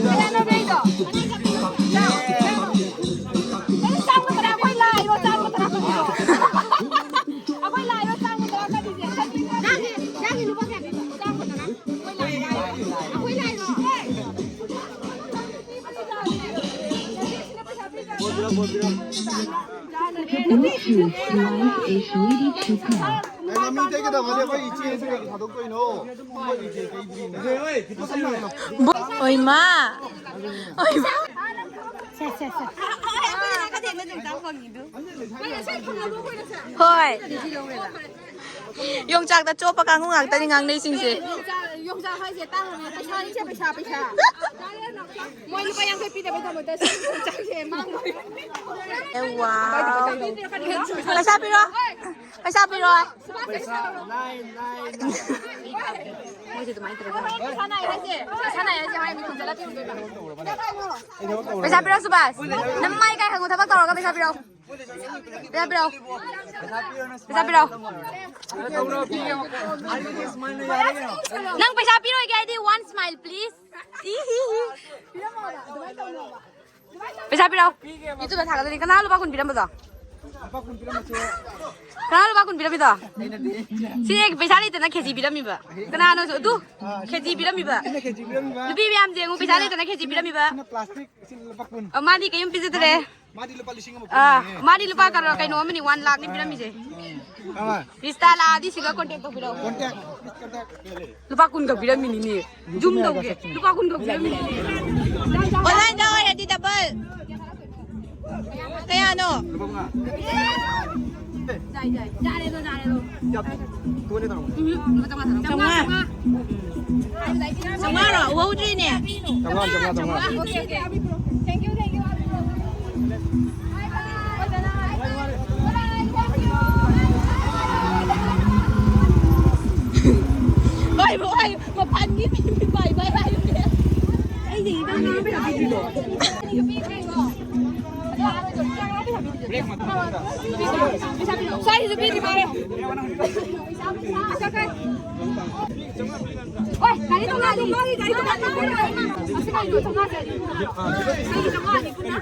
ꯀꯌꯥꯅꯣ ꯅꯣꯏꯗꯣ? ꯅꯪ ꯆꯥꯝꯃ ꯇꯔꯥ, ꯑꯩꯈꯣꯏ ꯂꯥꯛꯏꯔꯣ, ꯆꯥꯝꯃ ꯇꯔꯥ ꯈꯛꯀꯤꯗꯣ? ꯑꯩꯈꯣꯏ ꯂꯥꯛꯏꯔꯣ, ꯆꯥꯝꯃ ꯇꯔꯥ ꯈꯛꯀꯤꯁꯦ? ꯅꯪꯒꯤ, ꯅꯪꯒꯤ ꯂꯨꯄꯥ ꯀꯌꯥ ꯄꯤꯕ? ꯆꯥꯝꯃ ꯇꯔꯥ꯫ ꯑꯩꯈꯣꯏ ꯂꯥꯛꯏꯔꯣ? ꯑꯩꯈꯣꯏ ꯂꯥꯛꯏꯔꯣ? ꯀꯩꯅꯣ, ꯃꯤ ꯇꯩꯒꯗꯕꯅꯦ, ꯑꯩꯈꯣꯏ ꯏꯆꯦꯁꯦ ꯀꯩꯒꯤ ꯊꯥꯗꯣꯛꯇꯣꯏꯅꯣ? ꯑꯩꯈꯣꯏ ꯏꯆꯦ ꯀꯩꯗ꯭ꯔꯤꯅꯦ꯫ ꯕꯣ-, ꯑꯣꯏꯃꯥ꯫ ꯑꯣꯏꯃꯥ꯫ ꯍꯣꯏ꯫ ꯌꯣꯡꯆꯥꯛꯇ ꯆꯣꯞꯄ ꯀꯥꯡꯕꯨ ꯉꯥꯛꯇꯅꯤ ꯉꯥꯡꯅꯩꯁꯤꯡꯁꯦ꯫ ꯌꯣꯡꯆꯥꯛ, ꯌꯣꯡꯆꯥꯛ ꯍꯥꯏꯁꯦ ꯇꯥꯡꯉꯝꯅꯦ꯫ ꯄꯩꯁꯥꯅꯤ ꯁꯦ, ꯄꯩꯁꯥ, ꯄꯩꯁꯥ꯫ ꯃꯣꯏ ꯂꯨꯄꯥ ꯌꯥꯡꯈꯩ ꯄꯤꯗꯕꯩꯗꯃꯛꯇ ꯁꯤ ꯌꯣꯡꯆꯥꯛꯁꯦ ꯃꯥꯡꯉꯣꯏ꯫ ꯑꯦ, ꯋꯥꯎ꯫ ꯄꯩꯁꯥ ꯄꯤꯔꯣ꯫ ꯄꯩꯁꯥ ꯄꯤꯔꯣ꯫ ꯃꯣꯏꯁꯦ ꯑꯗꯨꯃꯥꯏꯅ ꯇꯧꯔꯒ꯫ ꯄꯩꯁꯥ ꯅꯥꯏ ꯍꯥꯏꯁꯦ, ꯄꯩꯁꯥ ꯅꯥꯏ ꯍꯥꯏꯁꯦ ꯍꯥꯏ ꯃꯤ ꯈꯨꯝꯖꯜꯂ ꯄꯤꯔꯨꯗꯣꯏꯕ꯫ ꯄꯩꯁꯥ ꯄꯤꯔꯣ ꯁꯨꯕꯥꯁ꯫ ꯅꯃꯥꯏ ꯀꯥꯏ ꯈꯪꯉꯨ ꯊꯕꯛ ꯇꯧꯔꯒ ꯄꯩꯁꯥ ꯄꯤꯔꯣ꯫ ꯄꯩꯁꯥ ꯄꯤꯔꯛꯑꯣ꯫ ꯄꯩꯁꯥ ꯄꯤꯔꯛꯑꯣ꯫ ꯅꯪ ꯄꯩꯁꯥ ꯄꯤꯔꯣꯏꯒꯦ ꯍꯥꯏꯗꯤ one smile please꯫ ꯄꯩꯁꯥ ꯄꯤꯔꯛꯑꯣ꯫ YouTubeꯇ ꯊꯥꯒꯠꯇꯣꯏꯅꯤ꯫ ꯀꯅꯥ ꯂꯨꯄꯥ ꯀꯨꯟ ꯄꯤꯔꯝꯕꯗꯣ? ꯂꯨꯄꯥ ꯀꯨꯟ ꯄꯤꯔꯝꯕꯁꯦ꯫ ꯀꯅꯥ ꯂꯨꯄꯥ ꯀꯨꯟ ꯄꯤꯔꯝꯃꯤꯗꯣ? ꯑꯩꯅꯗꯤ꯫ ꯁꯤ ꯄꯩꯁꯥ ꯂꯩꯇꯅ ꯈꯦꯆꯤ ꯄꯤꯔꯝꯃꯤꯕ꯫ ꯀꯅꯥꯅꯣꯁꯨ ꯑꯗꯨ ꯈꯦꯆꯤ ꯄꯤꯔꯝꯃꯤꯕ꯫ ꯑꯩꯅ ꯈꯦꯆꯤ ꯄꯤꯔꯝꯃꯤꯕ꯫ ꯅꯨꯄꯤ ꯃꯌꯥꯝꯁꯦ ꯌꯦꯡꯉꯨ, ꯄꯩꯁꯥ ꯁꯤꯅ, ꯂꯩꯇꯅ ꯈꯦꯆꯤ ꯄꯤꯔꯝꯃꯤꯕ꯫ ꯁꯤꯅ plastic, ꯁꯤꯅ ꯂꯨꯄꯥ ꯀꯨꯟ꯫ ꯑ, ꯃꯥꯗꯤ ꯀꯩꯝ ꯄꯤꯖꯗ꯭ꯔꯦ꯫ ꯃꯥꯗꯤ ꯂꯨꯄꯥ ꯂꯤꯁꯤꯡ ꯑꯃ ꯑꯥ, ꯐꯪꯉꯦ꯫ ꯃꯥꯗꯤ ꯂꯨꯄꯥ ꯀꯔꯣ-, ꯀꯩꯅꯣ ꯑꯃꯅꯤ, one lakh ꯅꯤ ꯄꯤꯔꯝꯃꯤꯁꯦ꯫ ꯑꯃ꯫ Insta ꯂꯥꯛꯑꯗꯤ ꯁꯤꯒ contact ꯇꯧꯕꯤꯔꯛꯑꯣ꯫ Contact, please contact꯫ ꯂꯨꯄꯥ ꯀꯨꯟ ꯈꯛ ꯄꯤꯔꯝꯃꯤꯅꯤꯅꯦ꯫ Zoom ꯇꯧꯒꯦ꯫ ꯂꯨꯄꯥ ꯀꯨꯟ ꯈꯛ ꯄꯤꯔꯝꯃꯤꯅꯤꯅꯦ꯫ Onlineꯗ ꯑꯣꯏꯔꯗꯤ double꯫ ꯀꯌꯥꯅꯣ? ꯂꯨꯄꯥ ꯃꯉꯥ꯫ ꯌꯥꯔꯦꯗꯣ, ꯌꯥꯔꯦꯗꯣ꯫ ꯎꯝ, ꯂꯨꯄꯥ ꯆꯥꯝꯃꯉꯥ ꯊꯥꯔꯛꯑꯣ꯫ ꯆꯥꯝꯃꯉꯥ꯫ ꯆꯥꯝꯃꯉꯥꯔꯣ? ꯎꯍꯧꯗ꯭ꯔꯤꯅꯦ꯫ ꯆꯥꯝꯃꯉꯥ, ꯆꯥꯝꯃꯉꯥ, ꯆꯥꯝꯃꯉꯥ꯫ Okay, okay. Thank you, thank you. Bye, bye. ꯍꯣꯏ, ꯍꯣꯏ, ꯃꯄꯥꯟꯒꯤ ꯃꯤ bye bye ꯍꯥꯏꯕꯅꯦ꯫ ꯑꯩꯗꯤ ꯏꯕꯥ ꯉꯥꯡꯕ ꯌꯥꯗꯦ꯫ ꯁ꯭ꯋꯥꯏꯁꯤꯁꯨ ꯄꯤꯗ꯭ꯔꯤ ꯃꯥꯜꯂꯦ꯫ ꯍꯣꯏ, ꯒꯥꯔꯤ ꯇꯣꯡꯉꯛꯑꯗꯤ꯫ ꯃꯥꯒꯤ ꯒꯥꯔꯤ ꯇꯣꯡꯉꯛꯑꯗꯤ꯫ ꯑꯁꯤ ꯒꯥꯔꯤꯗꯣ ꯆꯥꯝꯃꯉꯥ ꯆꯠꯂꯤ꯫ ꯒꯥꯔꯤ ꯆꯥꯝꯃꯉꯥꯅꯤ ꯄꯨꯟꯅ꯫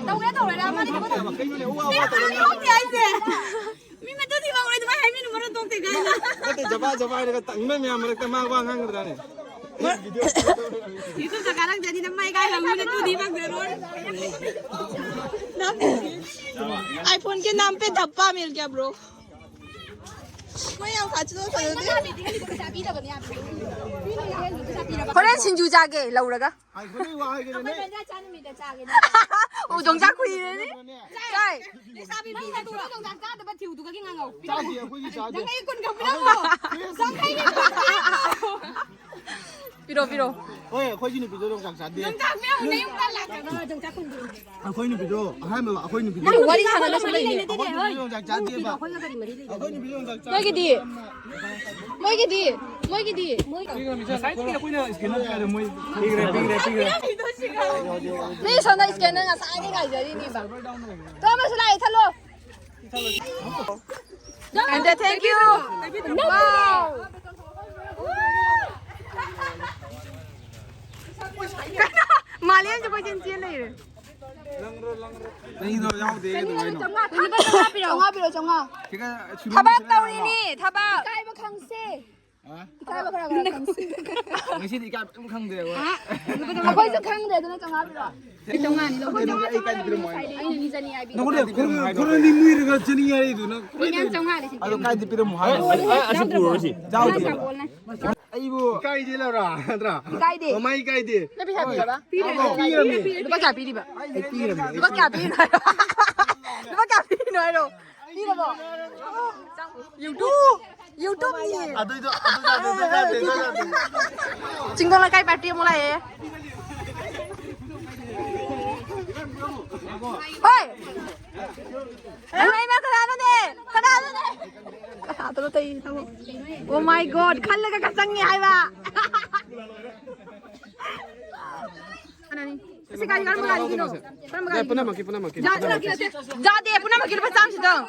ꯇꯧꯒꯦ ꯇꯧꯔꯦ, ꯃꯥꯗꯤ ꯊꯕꯛ ꯇꯧ-, ꯀꯩꯅꯣꯅꯦ, ꯎ ꯋꯥ ꯋꯥ ꯇꯧꯔꯦ꯫ ꯃꯤ ꯈꯪꯗꯦ ꯍꯥꯏꯁꯦ꯫ ꯃꯤ ꯃꯇꯨ ꯊꯤꯕ ꯍꯧꯔꯦ, ꯑꯗꯨꯃꯥꯏꯅ ꯍꯥꯏꯕꯤꯅꯨ, ꯃꯔꯣꯟ ꯊꯣꯛꯇꯦ ꯀꯥꯏꯅ꯫ ꯅꯠꯇꯦ, ꯖꯕꯥ ꯖꯕꯥ ꯍꯥꯏꯔꯒ ꯇꯟꯕ ꯃꯌꯥꯝ ꯃꯔꯛꯇ ꯃꯥ ꯋꯥ ꯉꯥꯡꯒꯗ꯭ꯔꯥꯅꯦ? YouTube ꯆꯠꯀꯥꯟꯗꯗꯤ ꯅꯃꯥꯏ ꯀꯥꯏ ꯍꯪꯉꯨ, ꯅꯇꯨꯗꯤ ꯐꯪꯖꯔꯣꯏ꯫ iPhone के नाम पे धप्पा मिल गया, bro. ꯃꯣꯏ ꯌꯥꯝ ꯐꯥꯖꯤꯜꯂꯣ, ꯐꯖꯗꯦ꯫ ꯍꯣꯔꯦꯟ ꯁꯤꯡꯖꯨ ꯆꯥꯒꯦ ꯂꯧꯔꯒ꯫ ꯍꯥꯏꯈꯣꯅꯦ, ꯋꯥ ꯍꯥꯏꯒꯦꯅꯦ꯫ ꯑꯩꯈꯣꯏ ꯄꯟꯖꯥ ꯆꯥ ꯅꯨꯃꯤꯠꯇ ꯆꯥꯒꯦꯅꯦ꯫ ꯎ ꯌꯣꯡꯆꯥꯛ ꯈꯨꯏꯔꯅꯤ꯫ ꯀꯥꯏ? ꯂꯩꯁꯥꯕꯤ ꯃꯤ ꯅꯠꯇ꯭ꯔꯣ? ꯌꯣꯡꯆꯥꯛ ꯆꯥꯗꯕ ꯊꯤꯕꯗꯨꯒ ꯉꯥꯡꯉꯧ꯫ ꯆꯥꯗꯦ, ꯑꯩꯈꯣꯏꯗꯤ ꯆꯥꯗꯦ꯫ ꯅꯪ ꯑꯩ ꯀꯨꯟ ꯈꯛ ꯄꯤꯔꯝꯃꯣ꯫ ꯆꯥꯝꯃꯩ ꯀꯨꯟ ꯄꯤꯔꯝꯃꯣ꯫ ꯄꯤꯔꯣ, ꯄꯤꯔꯣ꯫ ꯍꯣꯏ, ꯑꯩꯈꯣꯏꯒꯤ ꯅꯨꯄꯤꯗꯣ ꯌꯣꯡꯆꯥꯛ ꯆꯥꯗꯦ꯫ ꯌꯣꯡꯆꯥꯛ ꯃꯌꯥꯝ ꯅꯌꯨꯝꯗ ꯂꯥꯛꯇꯕ ꯌꯣꯡꯆꯥꯛ ꯀꯨꯟ ꯄꯤꯔꯝꯃꯣ꯫ ꯑꯩꯈꯣꯏ ꯅꯨꯄꯤꯗꯣ, ꯑꯍꯥꯟꯕ ꯑꯩꯈꯣꯏ ꯅꯨꯄꯤꯗꯣ꯫ ꯅꯪ ꯋꯥꯔꯤ ꯁꯥꯟꯅꯕꯁꯨ ꯂꯩꯅꯦ꯫ ꯑꯩꯈꯣꯏ ꯅꯨꯄꯤꯗꯣ ꯌꯣꯡꯆꯥꯛ ꯆꯥꯗꯦꯕ꯫ ꯑꯩꯈꯣꯏ ꯅꯨꯄꯤꯗꯣ ꯌꯣꯡꯆꯥꯛ ꯆꯥꯗꯦ꯫ ꯃꯣꯏꯒꯤꯗꯤ? ꯃꯣꯏꯒꯤꯗꯤ? ꯃꯣꯏꯒꯤꯗꯤ? ꯉꯁꯥꯏꯗꯒꯤ ꯑꯩꯈꯣꯏꯅ scanner ꯄꯤꯔꯦ, ꯃꯣꯏ ꯄꯤꯈ꯭ꯔꯦ, ꯄꯤꯈ꯭ꯔꯦ, ꯄꯤꯈ꯭ꯔꯦ꯫ ꯃꯤ ꯁꯣꯝꯗ scanner ꯉꯁꯥꯏꯗꯒꯤ ꯉꯥꯏꯖꯔꯤꯅꯤꯕ꯫ ꯇꯣ ꯑꯃꯁꯨ ꯂꯥꯛꯑꯦ, ꯊꯜꯂꯣ꯫ And thank you. Wow. ꯃꯥꯂꯦꯝꯁꯦ ꯀꯣꯏꯆꯦꯟ ꯆꯦꯟ ꯂꯩꯔꯦ꯫ ꯅꯪꯒꯤꯗꯣ ꯌꯥꯎꯗꯦ, ꯀꯩꯗꯧ ꯍꯥꯏꯅꯣ? ꯆꯥꯝꯃꯉꯥ ꯄꯤꯔꯛꯑꯣ, ꯆꯥꯝꯃꯉꯥ ꯄꯤꯔꯛꯑꯣ, ꯆꯥꯝꯃꯉꯥ꯫ ꯁꯤꯒ ꯁꯤꯒ ꯊꯕꯛ ꯁꯤꯒ ꯇꯧꯔꯤꯅꯤ, ꯊꯕꯛ꯫ ꯏꯀꯥꯏꯕ ꯈꯪꯁꯦ꯫ ꯍꯥ? ꯏꯀꯥꯏꯕ ꯈꯔ ꯈꯔ ꯈꯪꯁꯦ꯫ ꯉꯁꯤꯗꯤ ꯏꯀꯥꯏꯕ ꯀꯩꯝ ꯈꯪꯗ꯭ꯔꯦ ꯑꯩꯈꯣꯏ꯫ ꯑꯩꯈꯣꯏꯁꯨ ꯈꯪꯗꯦ, ꯑꯗꯨꯅ ꯆꯥꯝꯃꯉꯥ ꯄꯤꯔꯛꯑꯣ꯫ ꯑꯩ ꯆꯥꯝꯃꯉꯥꯅꯤ ꯂꯧꯕ꯫ ꯑꯩ ꯀꯥꯏꯗ ꯄꯤꯔꯝꯃꯣ ꯍꯥꯏꯅꯣ? ꯑꯩꯅ ꯃꯤ ꯆꯅꯤ ꯍꯥꯏꯕꯤꯔꯦ꯫ ꯅꯪꯉꯣꯟꯗ ꯈꯨꯔ-, ꯈꯨꯔ ꯑꯅꯤ ꯃꯨꯏꯔꯒ ꯆꯅꯤ ꯍꯥꯏꯔꯛꯏꯗꯨ ꯅꯪ? ꯃꯤ ꯃꯌꯥꯝ ꯆꯥꯝꯃꯉꯥꯗꯤ ꯁꯤꯡꯖꯨ꯫ ꯑꯗꯣ ꯀꯥꯏꯗ ꯄꯤꯔꯝꯃꯣ ꯍꯥꯏꯅꯣ? ꯑ, ꯑ, ꯑꯁꯤ ꯄꯨꯔꯛꯑꯣ, ꯁꯤ꯫ ꯌꯥꯎꯗꯦ꯫ ꯆꯥꯝꯃꯉꯥ ꯁꯥꯄꯣꯜꯅꯦ꯫ ꯑꯩꯕꯨ ꯏꯀꯥꯏꯗꯦ ꯂꯧꯔꯥ ꯅꯠꯇ꯭ꯔꯥ? ꯏꯀꯥꯏꯗꯦ꯫ ꯃꯃꯥ ꯏꯀꯥꯏꯗꯦ꯫ ꯅꯪ ꯄꯩꯁꯥ ꯄꯤꯔꯕ? ꯄꯤꯔꯦ꯫ ꯄꯤꯔꯝꯃꯦ꯫ ꯂꯨꯄꯥ ꯀꯌꯥ ꯄꯤꯔꯤꯕ? ꯑꯩ ꯄꯤꯔꯝꯃꯦ꯫ ꯂꯨꯄꯥ ꯀꯌꯥ ꯄꯤꯔꯤꯅꯣ ꯍꯥꯏꯔꯣ? ꯂꯨꯄꯥ ꯀꯌꯥ ꯄꯤꯔꯤꯅꯣ ꯍꯥꯏꯔꯣ? ꯄꯤꯔꯕꯣ? YouTube꯫ YouTubeꯅꯤ꯫ ꯑꯗꯨꯏꯗꯣ ꯑꯗꯨ ꯌꯥꯗꯦ, ꯑꯗꯨ ꯌꯥꯗꯦ, ꯑꯗꯨ ꯌꯥꯗꯦ꯫ ꯆꯤꯡꯗꯣꯟ ꯂꯩꯀꯥꯏ ꯄꯥꯔꯇꯤ ꯑꯃꯨꯛ ꯂꯥꯛꯑꯦ꯫ ꯍꯣꯏ꯫ ꯏꯃꯥ, ꯏꯃꯥ, ꯀꯅꯥꯅꯣꯅꯦ? ꯀꯅꯥꯅꯣꯅꯦ? ꯀꯅꯥꯗꯅꯣ ꯇꯧꯔꯤꯁꯤꯅ? Oh my God, ꯈꯜꯂꯒ ꯆꯪꯉꯦ ꯍꯥꯏꯕ꯫ ꯀꯅꯥꯅꯤ? ꯑꯁꯤ ꯒꯥꯔꯤ ꯀꯔꯝꯕ ꯒꯥꯔꯤꯒꯤꯅꯣ? ꯀꯔꯝꯕ ꯒꯥꯔꯤꯒꯤꯅꯣ? ꯄꯨꯝꯅꯃꯛꯀꯤ, ꯄꯨꯝꯅꯃꯛꯀꯤ꯫ ꯌꯥꯗꯦ, ꯌꯥꯗꯦ, ꯌꯥꯗꯦ꯫ ꯌꯥꯗꯦ, ꯄꯨꯝꯅꯃꯛꯀꯤ ꯂꯨꯄꯥ ꯆꯥꯝꯃ ꯁꯤꯗꯪ꯫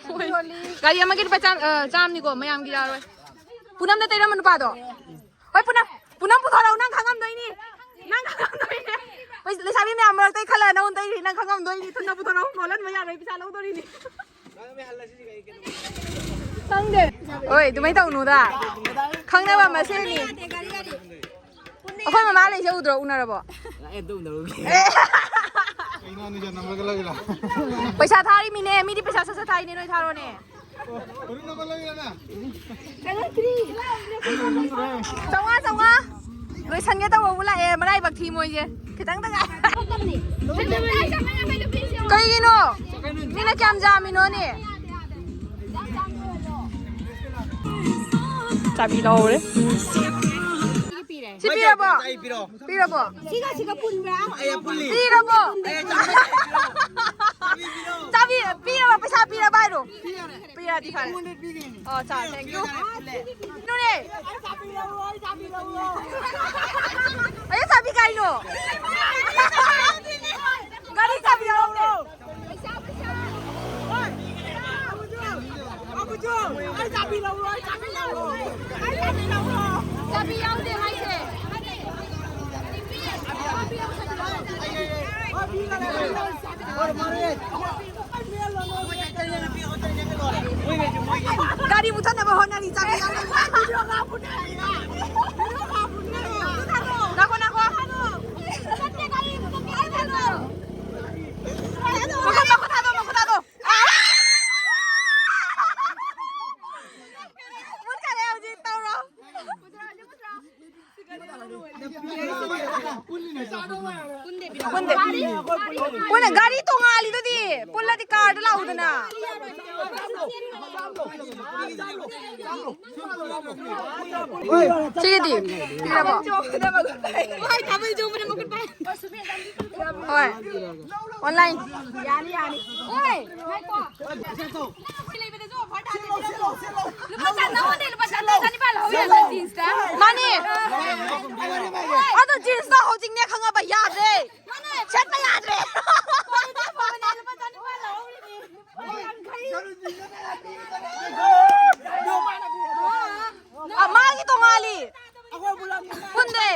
ꯍꯣꯏ꯫ ꯒꯥꯔꯤ ꯑꯃꯒꯤ ꯂꯨꯄꯥ ꯆꯥꯝ-, ꯑ, ꯆꯥꯝꯃꯅꯤꯀꯣ, ꯃꯌꯥꯝꯒꯤ ꯌꯥꯔꯣꯏ꯫ ꯄꯨꯅꯝꯗ ꯇꯩꯔꯝꯕ ꯅꯨꯄꯥꯗꯣ꯫ ꯍꯣꯏ, ꯄꯨꯅꯝ, ꯄꯨꯅꯝ ꯄꯨꯊꯣꯔꯛꯎ, ꯅꯪ ꯈꯪꯉꯝꯗꯣꯏꯅꯤ꯫ ꯅꯪ ꯈꯪꯉꯝꯗꯣꯏꯅꯤ꯫ ꯄꯩ-, ꯂꯩꯁꯥꯕꯤ ꯃꯌꯥꯝ ꯃꯔꯛꯇ ꯑꯩ ꯈꯜꯂꯒ ꯅꯉꯣꯟꯗ ꯇꯩꯔꯤ, ꯅꯪ ꯈꯪꯉꯝꯗꯣꯏꯅꯤ꯫ ꯊꯨꯅ ꯄꯨꯊꯣꯔꯛꯎ, ꯅꯣꯜꯍꯟꯕ ꯌꯥꯔꯣꯏ, ꯄꯩꯁꯥ ꯂꯧꯗꯣꯔꯤꯅꯤ꯫ ꯈꯪꯗꯦ꯫ ꯍꯣꯏ, ꯑꯗꯨꯃꯥꯏꯅ ꯇꯧꯅꯨꯗ꯫ ꯈꯪꯅꯕ ꯃꯁꯦꯟꯅꯤ꯫ ꯑꯩꯈꯣꯏ ꯃꯃꯥ ꯂꯩꯁꯦ ꯎꯗ꯭ꯔꯣ? ꯎꯅꯔꯕꯣ? ꯑꯦ, ꯑꯗꯨ ꯎꯅꯔꯨꯒꯦ꯫ ꯀꯩꯅꯣ, ꯑꯅꯤꯁꯦ ꯅꯝꯕꯔꯒ ꯂꯧꯔꯤꯔꯣ? ꯄꯩꯁꯥ ꯊꯥꯔꯤꯃꯤꯅꯦ, ꯃꯤꯗꯤ ꯄꯩꯁꯥ ꯁꯠ ꯁꯠ ꯊꯥꯏꯅꯦ, ꯅꯣꯏ ꯊꯥꯔꯣꯅꯦ꯫ ꯆꯥꯝꯃꯉꯥ, ꯆꯥꯝꯃꯉꯥ꯫ ꯂꯣꯏꯁꯟꯒꯦ ꯇꯧꯕꯕꯨ ꯂꯥꯛꯑꯦ, ꯃꯔꯥꯏꯕꯛ ꯊꯤ ꯃꯣꯏꯁꯦ꯫ ꯈꯤꯇꯪꯗ ꯉꯥꯏ-, ꯀꯩꯒꯤꯅꯣ? ꯃꯤꯅ ꯀꯌꯥꯝ ꯌꯥꯝꯃꯤꯅꯣꯅꯦ? ꯆꯥꯕꯤ ꯂꯧꯍꯧꯔꯦ꯫ ꯁꯤ ꯄꯤꯔꯕꯣ? ꯑꯩ ꯄꯤꯔꯣ꯫ ꯄꯤꯔꯕꯣ? ꯁꯤꯒ ꯁꯤꯒ ꯄꯨꯟꯕ꯭ꯔꯥ? ꯑꯩ ꯄꯨꯜꯂꯤ꯫ ꯄꯤꯔꯕꯣ? ꯑꯩ ꯆꯥꯕꯤ ꯄꯤꯔꯣ꯫ ꯆꯥꯕꯤ ꯄꯤꯔꯕ? ꯄꯩꯁꯥ ꯄꯤꯔꯕ ꯍꯥꯏꯔꯣ? ꯄꯤꯔꯗꯤ ꯐꯔꯦ꯫ ꯑꯩꯉꯣꯟꯗ ꯄꯤꯔꯤꯅꯦ꯫ ꯑꯣ, ꯑꯆꯥ, thank you꯫ ꯄꯤꯔꯣ, ꯄꯤꯔꯣ꯫ ꯅꯨꯅꯦ꯫ ꯑꯩ ꯆꯥꯕꯤ ꯂꯧꯔꯣ, ꯑꯩ ꯆꯥꯕꯤ ꯂꯧꯔꯣ꯫ ꯑꯩ ꯆꯥꯕꯤ ꯀꯥꯏꯅꯣ? ꯒꯥꯔꯤ ꯆꯥꯕꯤ ꯂꯧꯔꯣ꯫ ꯒꯥꯔꯤ ꯃꯨꯊꯠꯅꯕ ꯍꯣꯠꯅꯔꯤ, ꯆꯥꯕꯤ ꯌꯥꯎꯗꯕ꯫ ꯉꯥꯏꯈꯣ, ꯉꯥꯏꯈꯣ꯫ ꯃꯈꯨꯠ, ꯃꯈꯨꯠ ꯊꯥꯗꯣ, ꯃꯈꯨꯠ ꯊꯥꯗꯣ꯫ ꯄꯨꯟꯗꯦ꯫ ꯄꯨꯟꯅ ꯒꯥꯔꯤ ꯇꯣꯉꯥꯜꯂꯤꯗꯨꯗꯤ꯫ ꯄꯨꯜꯂꯗꯤ ꯀꯥꯔꯗ ꯂꯥꯛꯎꯗꯅ꯫ ꯁꯤꯒꯤꯗꯤ ꯄꯤꯔꯕꯣ? ꯍꯣꯏ꯫ ꯑꯣꯟꯂꯥꯏꯟ꯫ ꯌꯥꯅꯤ, ꯌꯥꯅꯤ꯫ ꯍꯣꯏ, ꯉꯥꯏꯈꯣ꯫ ꯂꯨꯄꯥ ꯆꯥꯝ ꯅꯉꯣꯟꯗꯩ ꯂꯨꯄꯥ ꯆꯥꯝ ꯆꯅꯤꯄꯥꯜ ꯂꯧꯍꯧ ꯌꯥꯗ꯭ꯔꯣ ꯖꯤꯟꯁꯇ? ꯃꯥꯅꯤ꯫ ꯑꯗꯣ ꯖꯤꯟꯁꯇꯣ ꯍꯧꯖꯤꯛꯅꯦ ꯈꯪꯉꯕ ꯌꯥꯗ꯭ꯔꯦ꯫ ꯁꯦꯠꯄ ꯌꯥꯗ꯭ꯔꯦ꯫ ꯂꯨꯄꯥ ꯆꯥꯝ ꯅꯤꯄꯥꯜ ꯂꯧꯍꯧꯔꯤꯅꯤ꯫ ꯑ, ꯃꯥꯒꯤ ꯇꯣꯉꯥꯜꯂꯤ꯫ ꯄꯨꯟꯗꯦ꯫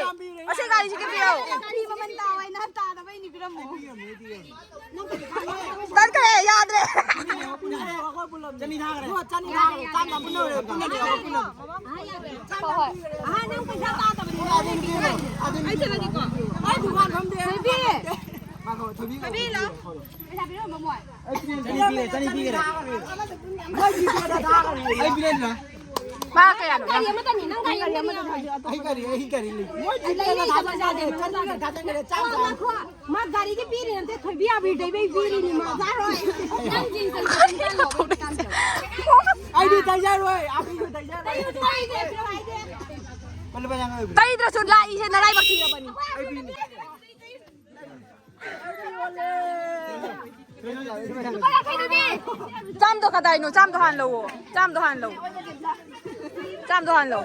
ꯑꯁꯤ ꯒꯥꯔꯤꯁꯤ ꯀꯩ ꯄꯤꯔꯛꯑꯣ? ꯒꯥꯔꯤ ꯃꯃꯜ ꯇꯥꯎ ꯍꯥꯏꯅ ꯇꯥꯗꯕꯩꯅꯤ ꯄꯤꯔꯝꯃꯣ꯫ ꯇꯠꯈ꯭ꯔꯦ, ꯌꯥꯗ꯭ꯔꯦ꯫ ꯆꯅꯤ ꯊꯥꯈ꯭ꯔꯦ꯫ ꯆꯥꯝ ꯆꯥꯝ ꯄꯨꯟꯅ ꯑꯣꯏꯔꯦ, ꯄꯨꯟꯅ ꯂꯩꯔꯦ, ꯄꯨꯟꯅ꯫ ꯍꯣꯏ, ꯍꯣꯏ꯫ ꯑꯍꯥ, ꯅꯪ ꯄꯩꯁꯥ ꯇꯥꯗꯕꯅꯤ꯫ ꯑꯩ ꯆꯠꯂꯒꯦꯀꯣ꯫ ꯑꯩ ꯗꯨꯀꯥꯟ ꯐꯝꯗꯦ꯫ ꯊꯣꯏꯕꯤ꯫ ꯉꯥꯏꯈꯣ, ꯊꯣꯏꯕꯤ ꯊꯣꯏꯕꯤ ꯂꯥꯎ꯫ ꯄꯩꯁꯥ ꯄꯤꯔꯝꯃꯣ ꯃꯣꯏ꯫ ꯆꯅꯤ ꯄꯤꯒꯦ, ꯆꯅꯤ ꯄꯤꯒꯦ꯫ ꯑꯩ ꯄꯤꯔꯦꯗꯅ꯫ ꯃꯥ ꯀꯌꯥꯅꯣ? ꯒꯥꯔꯤ ꯑꯃꯇꯅꯤ, ꯅꯪ ꯒꯥꯔꯤ ꯑꯃꯇꯅꯤ꯫ ꯑꯩ ꯒꯥꯔꯤ, ꯑꯩ ꯒꯥꯔꯤ ꯂꯩ꯫ ꯃꯣꯏ ꯂꯩ, ꯂꯩ, ꯊꯥꯖꯟꯈ꯭ꯔꯦ, ꯊꯥꯖꯟꯈ꯭ꯔꯦ, ꯊꯥꯖꯟꯈ꯭ꯔꯦ, ꯆꯥꯝ ꯆꯥꯝ꯫ ꯉꯥꯏꯈꯣ, ꯃꯥ ꯒꯥꯔꯤꯒꯤ ꯄꯤꯔꯤ ꯅꯠꯇꯦ, ꯊꯣꯏꯕꯤ ꯑꯕꯤꯔꯗꯩ ꯄꯤꯔꯤꯅꯤ, ꯃꯥ ꯆꯥꯔꯣꯏ꯫ ꯅꯪ ꯖꯤꯟꯁ ꯑꯝꯇ ꯂꯩꯁꯜꯂꯣ, ꯄꯩꯁꯥ ꯑꯝꯇ꯫ ꯑꯩꯗꯤ ꯇꯩꯖꯔꯣꯏ, ꯑꯕꯤꯔꯁꯨ ꯇꯩꯖꯔꯣꯏ꯫ ꯇꯩꯔꯨꯆꯣ ꯍꯥꯏꯗꯦ, ꯇꯩꯔꯨꯆꯣ ꯍꯥꯏꯗꯦ꯫ ꯄꯜꯂꯨ ꯄꯜꯂꯨ ꯌꯥꯡꯈꯩ ꯑꯣꯏꯕꯤꯔꯣ꯫ ꯇꯩꯗ꯭ꯔꯁꯨ ꯂꯥꯛꯏꯁꯦ ꯅꯔꯥꯏꯕꯛ ꯊꯤꯔꯕꯅꯤ꯫ ꯑꯩ ꯄꯤꯅꯤ꯫ ꯂꯨꯄꯥ ꯌꯥꯡꯈꯩꯗꯨꯗꯤ꯫ ꯆꯥꯝꯗꯣ ꯀꯗꯥꯏꯅꯣ? ꯆꯥꯝꯗꯣ ꯍꯥꯟꯅ ꯂꯧꯑꯣ꯫ ꯆꯥꯝꯗꯣ ꯍꯥꯟꯅ ꯂꯧ꯫ ꯆꯥꯝꯗꯣ ꯍꯥꯟꯅ ꯂꯧ꯫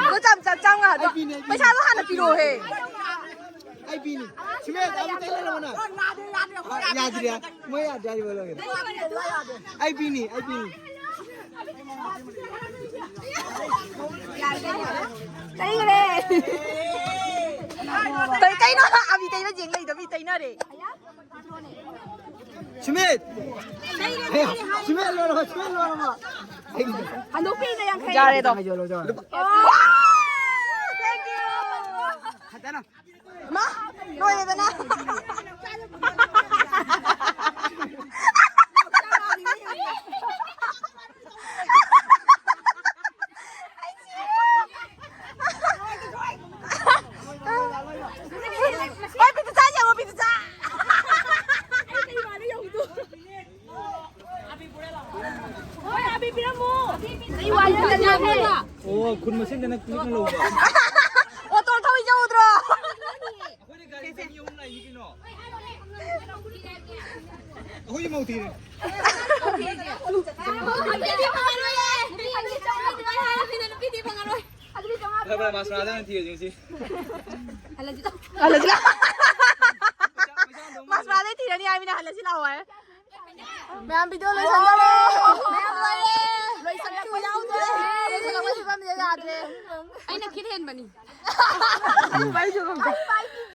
ꯑꯗꯣ ꯆꯥꯝ-, ꯆꯥꯝ-, ꯆꯥꯝꯃꯉꯥꯗꯣ꯫ ꯑꯩ ꯄꯤꯅꯦ, ꯑꯩ ꯄꯤꯅꯦ꯫ ꯄꯩꯁꯥꯗꯣ ꯍꯥꯟꯅ ꯄꯤꯔꯛꯑꯣꯍꯦ꯫ ꯑꯩ ꯄꯤꯅꯤ꯫ ꯁꯤꯃꯦꯟ ꯑꯃꯨꯛꯇ ꯂꯩꯔꯝꯃꯣꯅꯦ꯫ ꯌꯥꯗ꯭ꯔꯦ꯫ ꯃꯣꯏ ꯌꯥꯗ꯭ꯔꯦ ꯍꯥꯏꯔꯤꯕ ꯂꯣꯏꯔꯦ꯫ ꯑꯩ ꯄꯤꯅꯤ, ꯑꯩ ꯄꯤꯅꯤ꯫ ꯇꯩꯈ꯭ꯔꯦ꯫ ꯀꯩ-, ꯀꯩꯅꯣ? ꯑꯕꯤ ꯇꯩꯕ ꯌꯦꯡ ꯂꯩꯗꯣ ꯃꯤ ꯇꯩꯅꯔꯦ꯫ ꯁꯤꯃꯦꯟ! ꯁꯤꯃꯦꯟ ꯂꯣꯏꯔꯕ, ꯁꯤꯃꯦꯟ ꯂꯣꯏꯔꯕ꯫ ꯍꯟꯗꯣꯛꯄꯤꯗ ꯌꯥꯡꯈꯩ꯫ ꯌꯥꯔꯦꯗꯣ꯫ ꯌꯥꯡꯈꯩ ꯌꯣꯜꯂꯣ, ꯌꯣꯜꯂꯣ꯫ ꯋꯥ! Thank you꯫ ꯐꯖꯅ꯫ ꯃꯥ, ꯂꯣꯏꯔꯦꯗꯅ꯫ ꯑꯣ, ꯈꯨꯟ ꯃꯁꯦꯟꯗꯅ ꯄꯤꯛꯅ ꯂꯧꯕ꯫ ꯑꯣꯇꯣ ꯊꯧꯔꯤꯁꯦ ꯎꯗ꯭ꯔꯣ? ꯑꯩꯈꯣꯏꯅ ꯒꯥꯔꯤ ꯆꯅꯤ ꯑꯍꯨꯝ ꯂꯥꯛꯏꯅꯤ ꯀꯩꯅꯣ꯫ ꯑꯩꯈꯣꯏꯒꯤ ꯃꯧ ꯊꯤꯔꯦ꯫ ꯅꯨꯄꯤꯗꯤ ꯐꯪꯉꯔꯣꯏ꯫ ꯐꯔꯦ, ꯐꯔꯦ, ꯃꯥꯁ ꯃꯅꯥꯗ ꯑꯣꯏꯅ ꯊꯤꯔꯁꯤ ꯉꯁꯤ꯫ ꯍꯜꯂꯁꯤ ꯂꯥꯎ꯫ ꯍꯜꯂꯁꯤ ꯂꯥꯎ꯫ ꯃꯥꯁ ꯃꯅꯥꯗꯩ ꯊꯤꯔꯅꯤ ꯍꯥꯏꯃꯤꯅ, ꯍꯜꯂꯁꯤ ꯂꯥꯎ ꯍꯥꯏ꯫ ꯃꯌꯥꯝ ꯚꯤꯗꯤꯑꯣ ꯂꯣꯏꯁꯟꯗꯣꯔꯦ꯫ ꯃꯌꯥꯝ ꯂꯣꯏꯔꯦ꯫ ꯂꯣꯏꯁꯟꯕ ꯌꯥꯎꯗ꯭ꯔꯦ꯫ ꯂꯣꯏꯁꯜꯂꯛꯄ ꯐꯤꯕꯝꯁꯦ ꯌꯥꯗ꯭ꯔꯦ꯫ ꯑꯩꯅ ꯈꯤꯠ ꯍꯦꯟꯕꯅꯤ꯫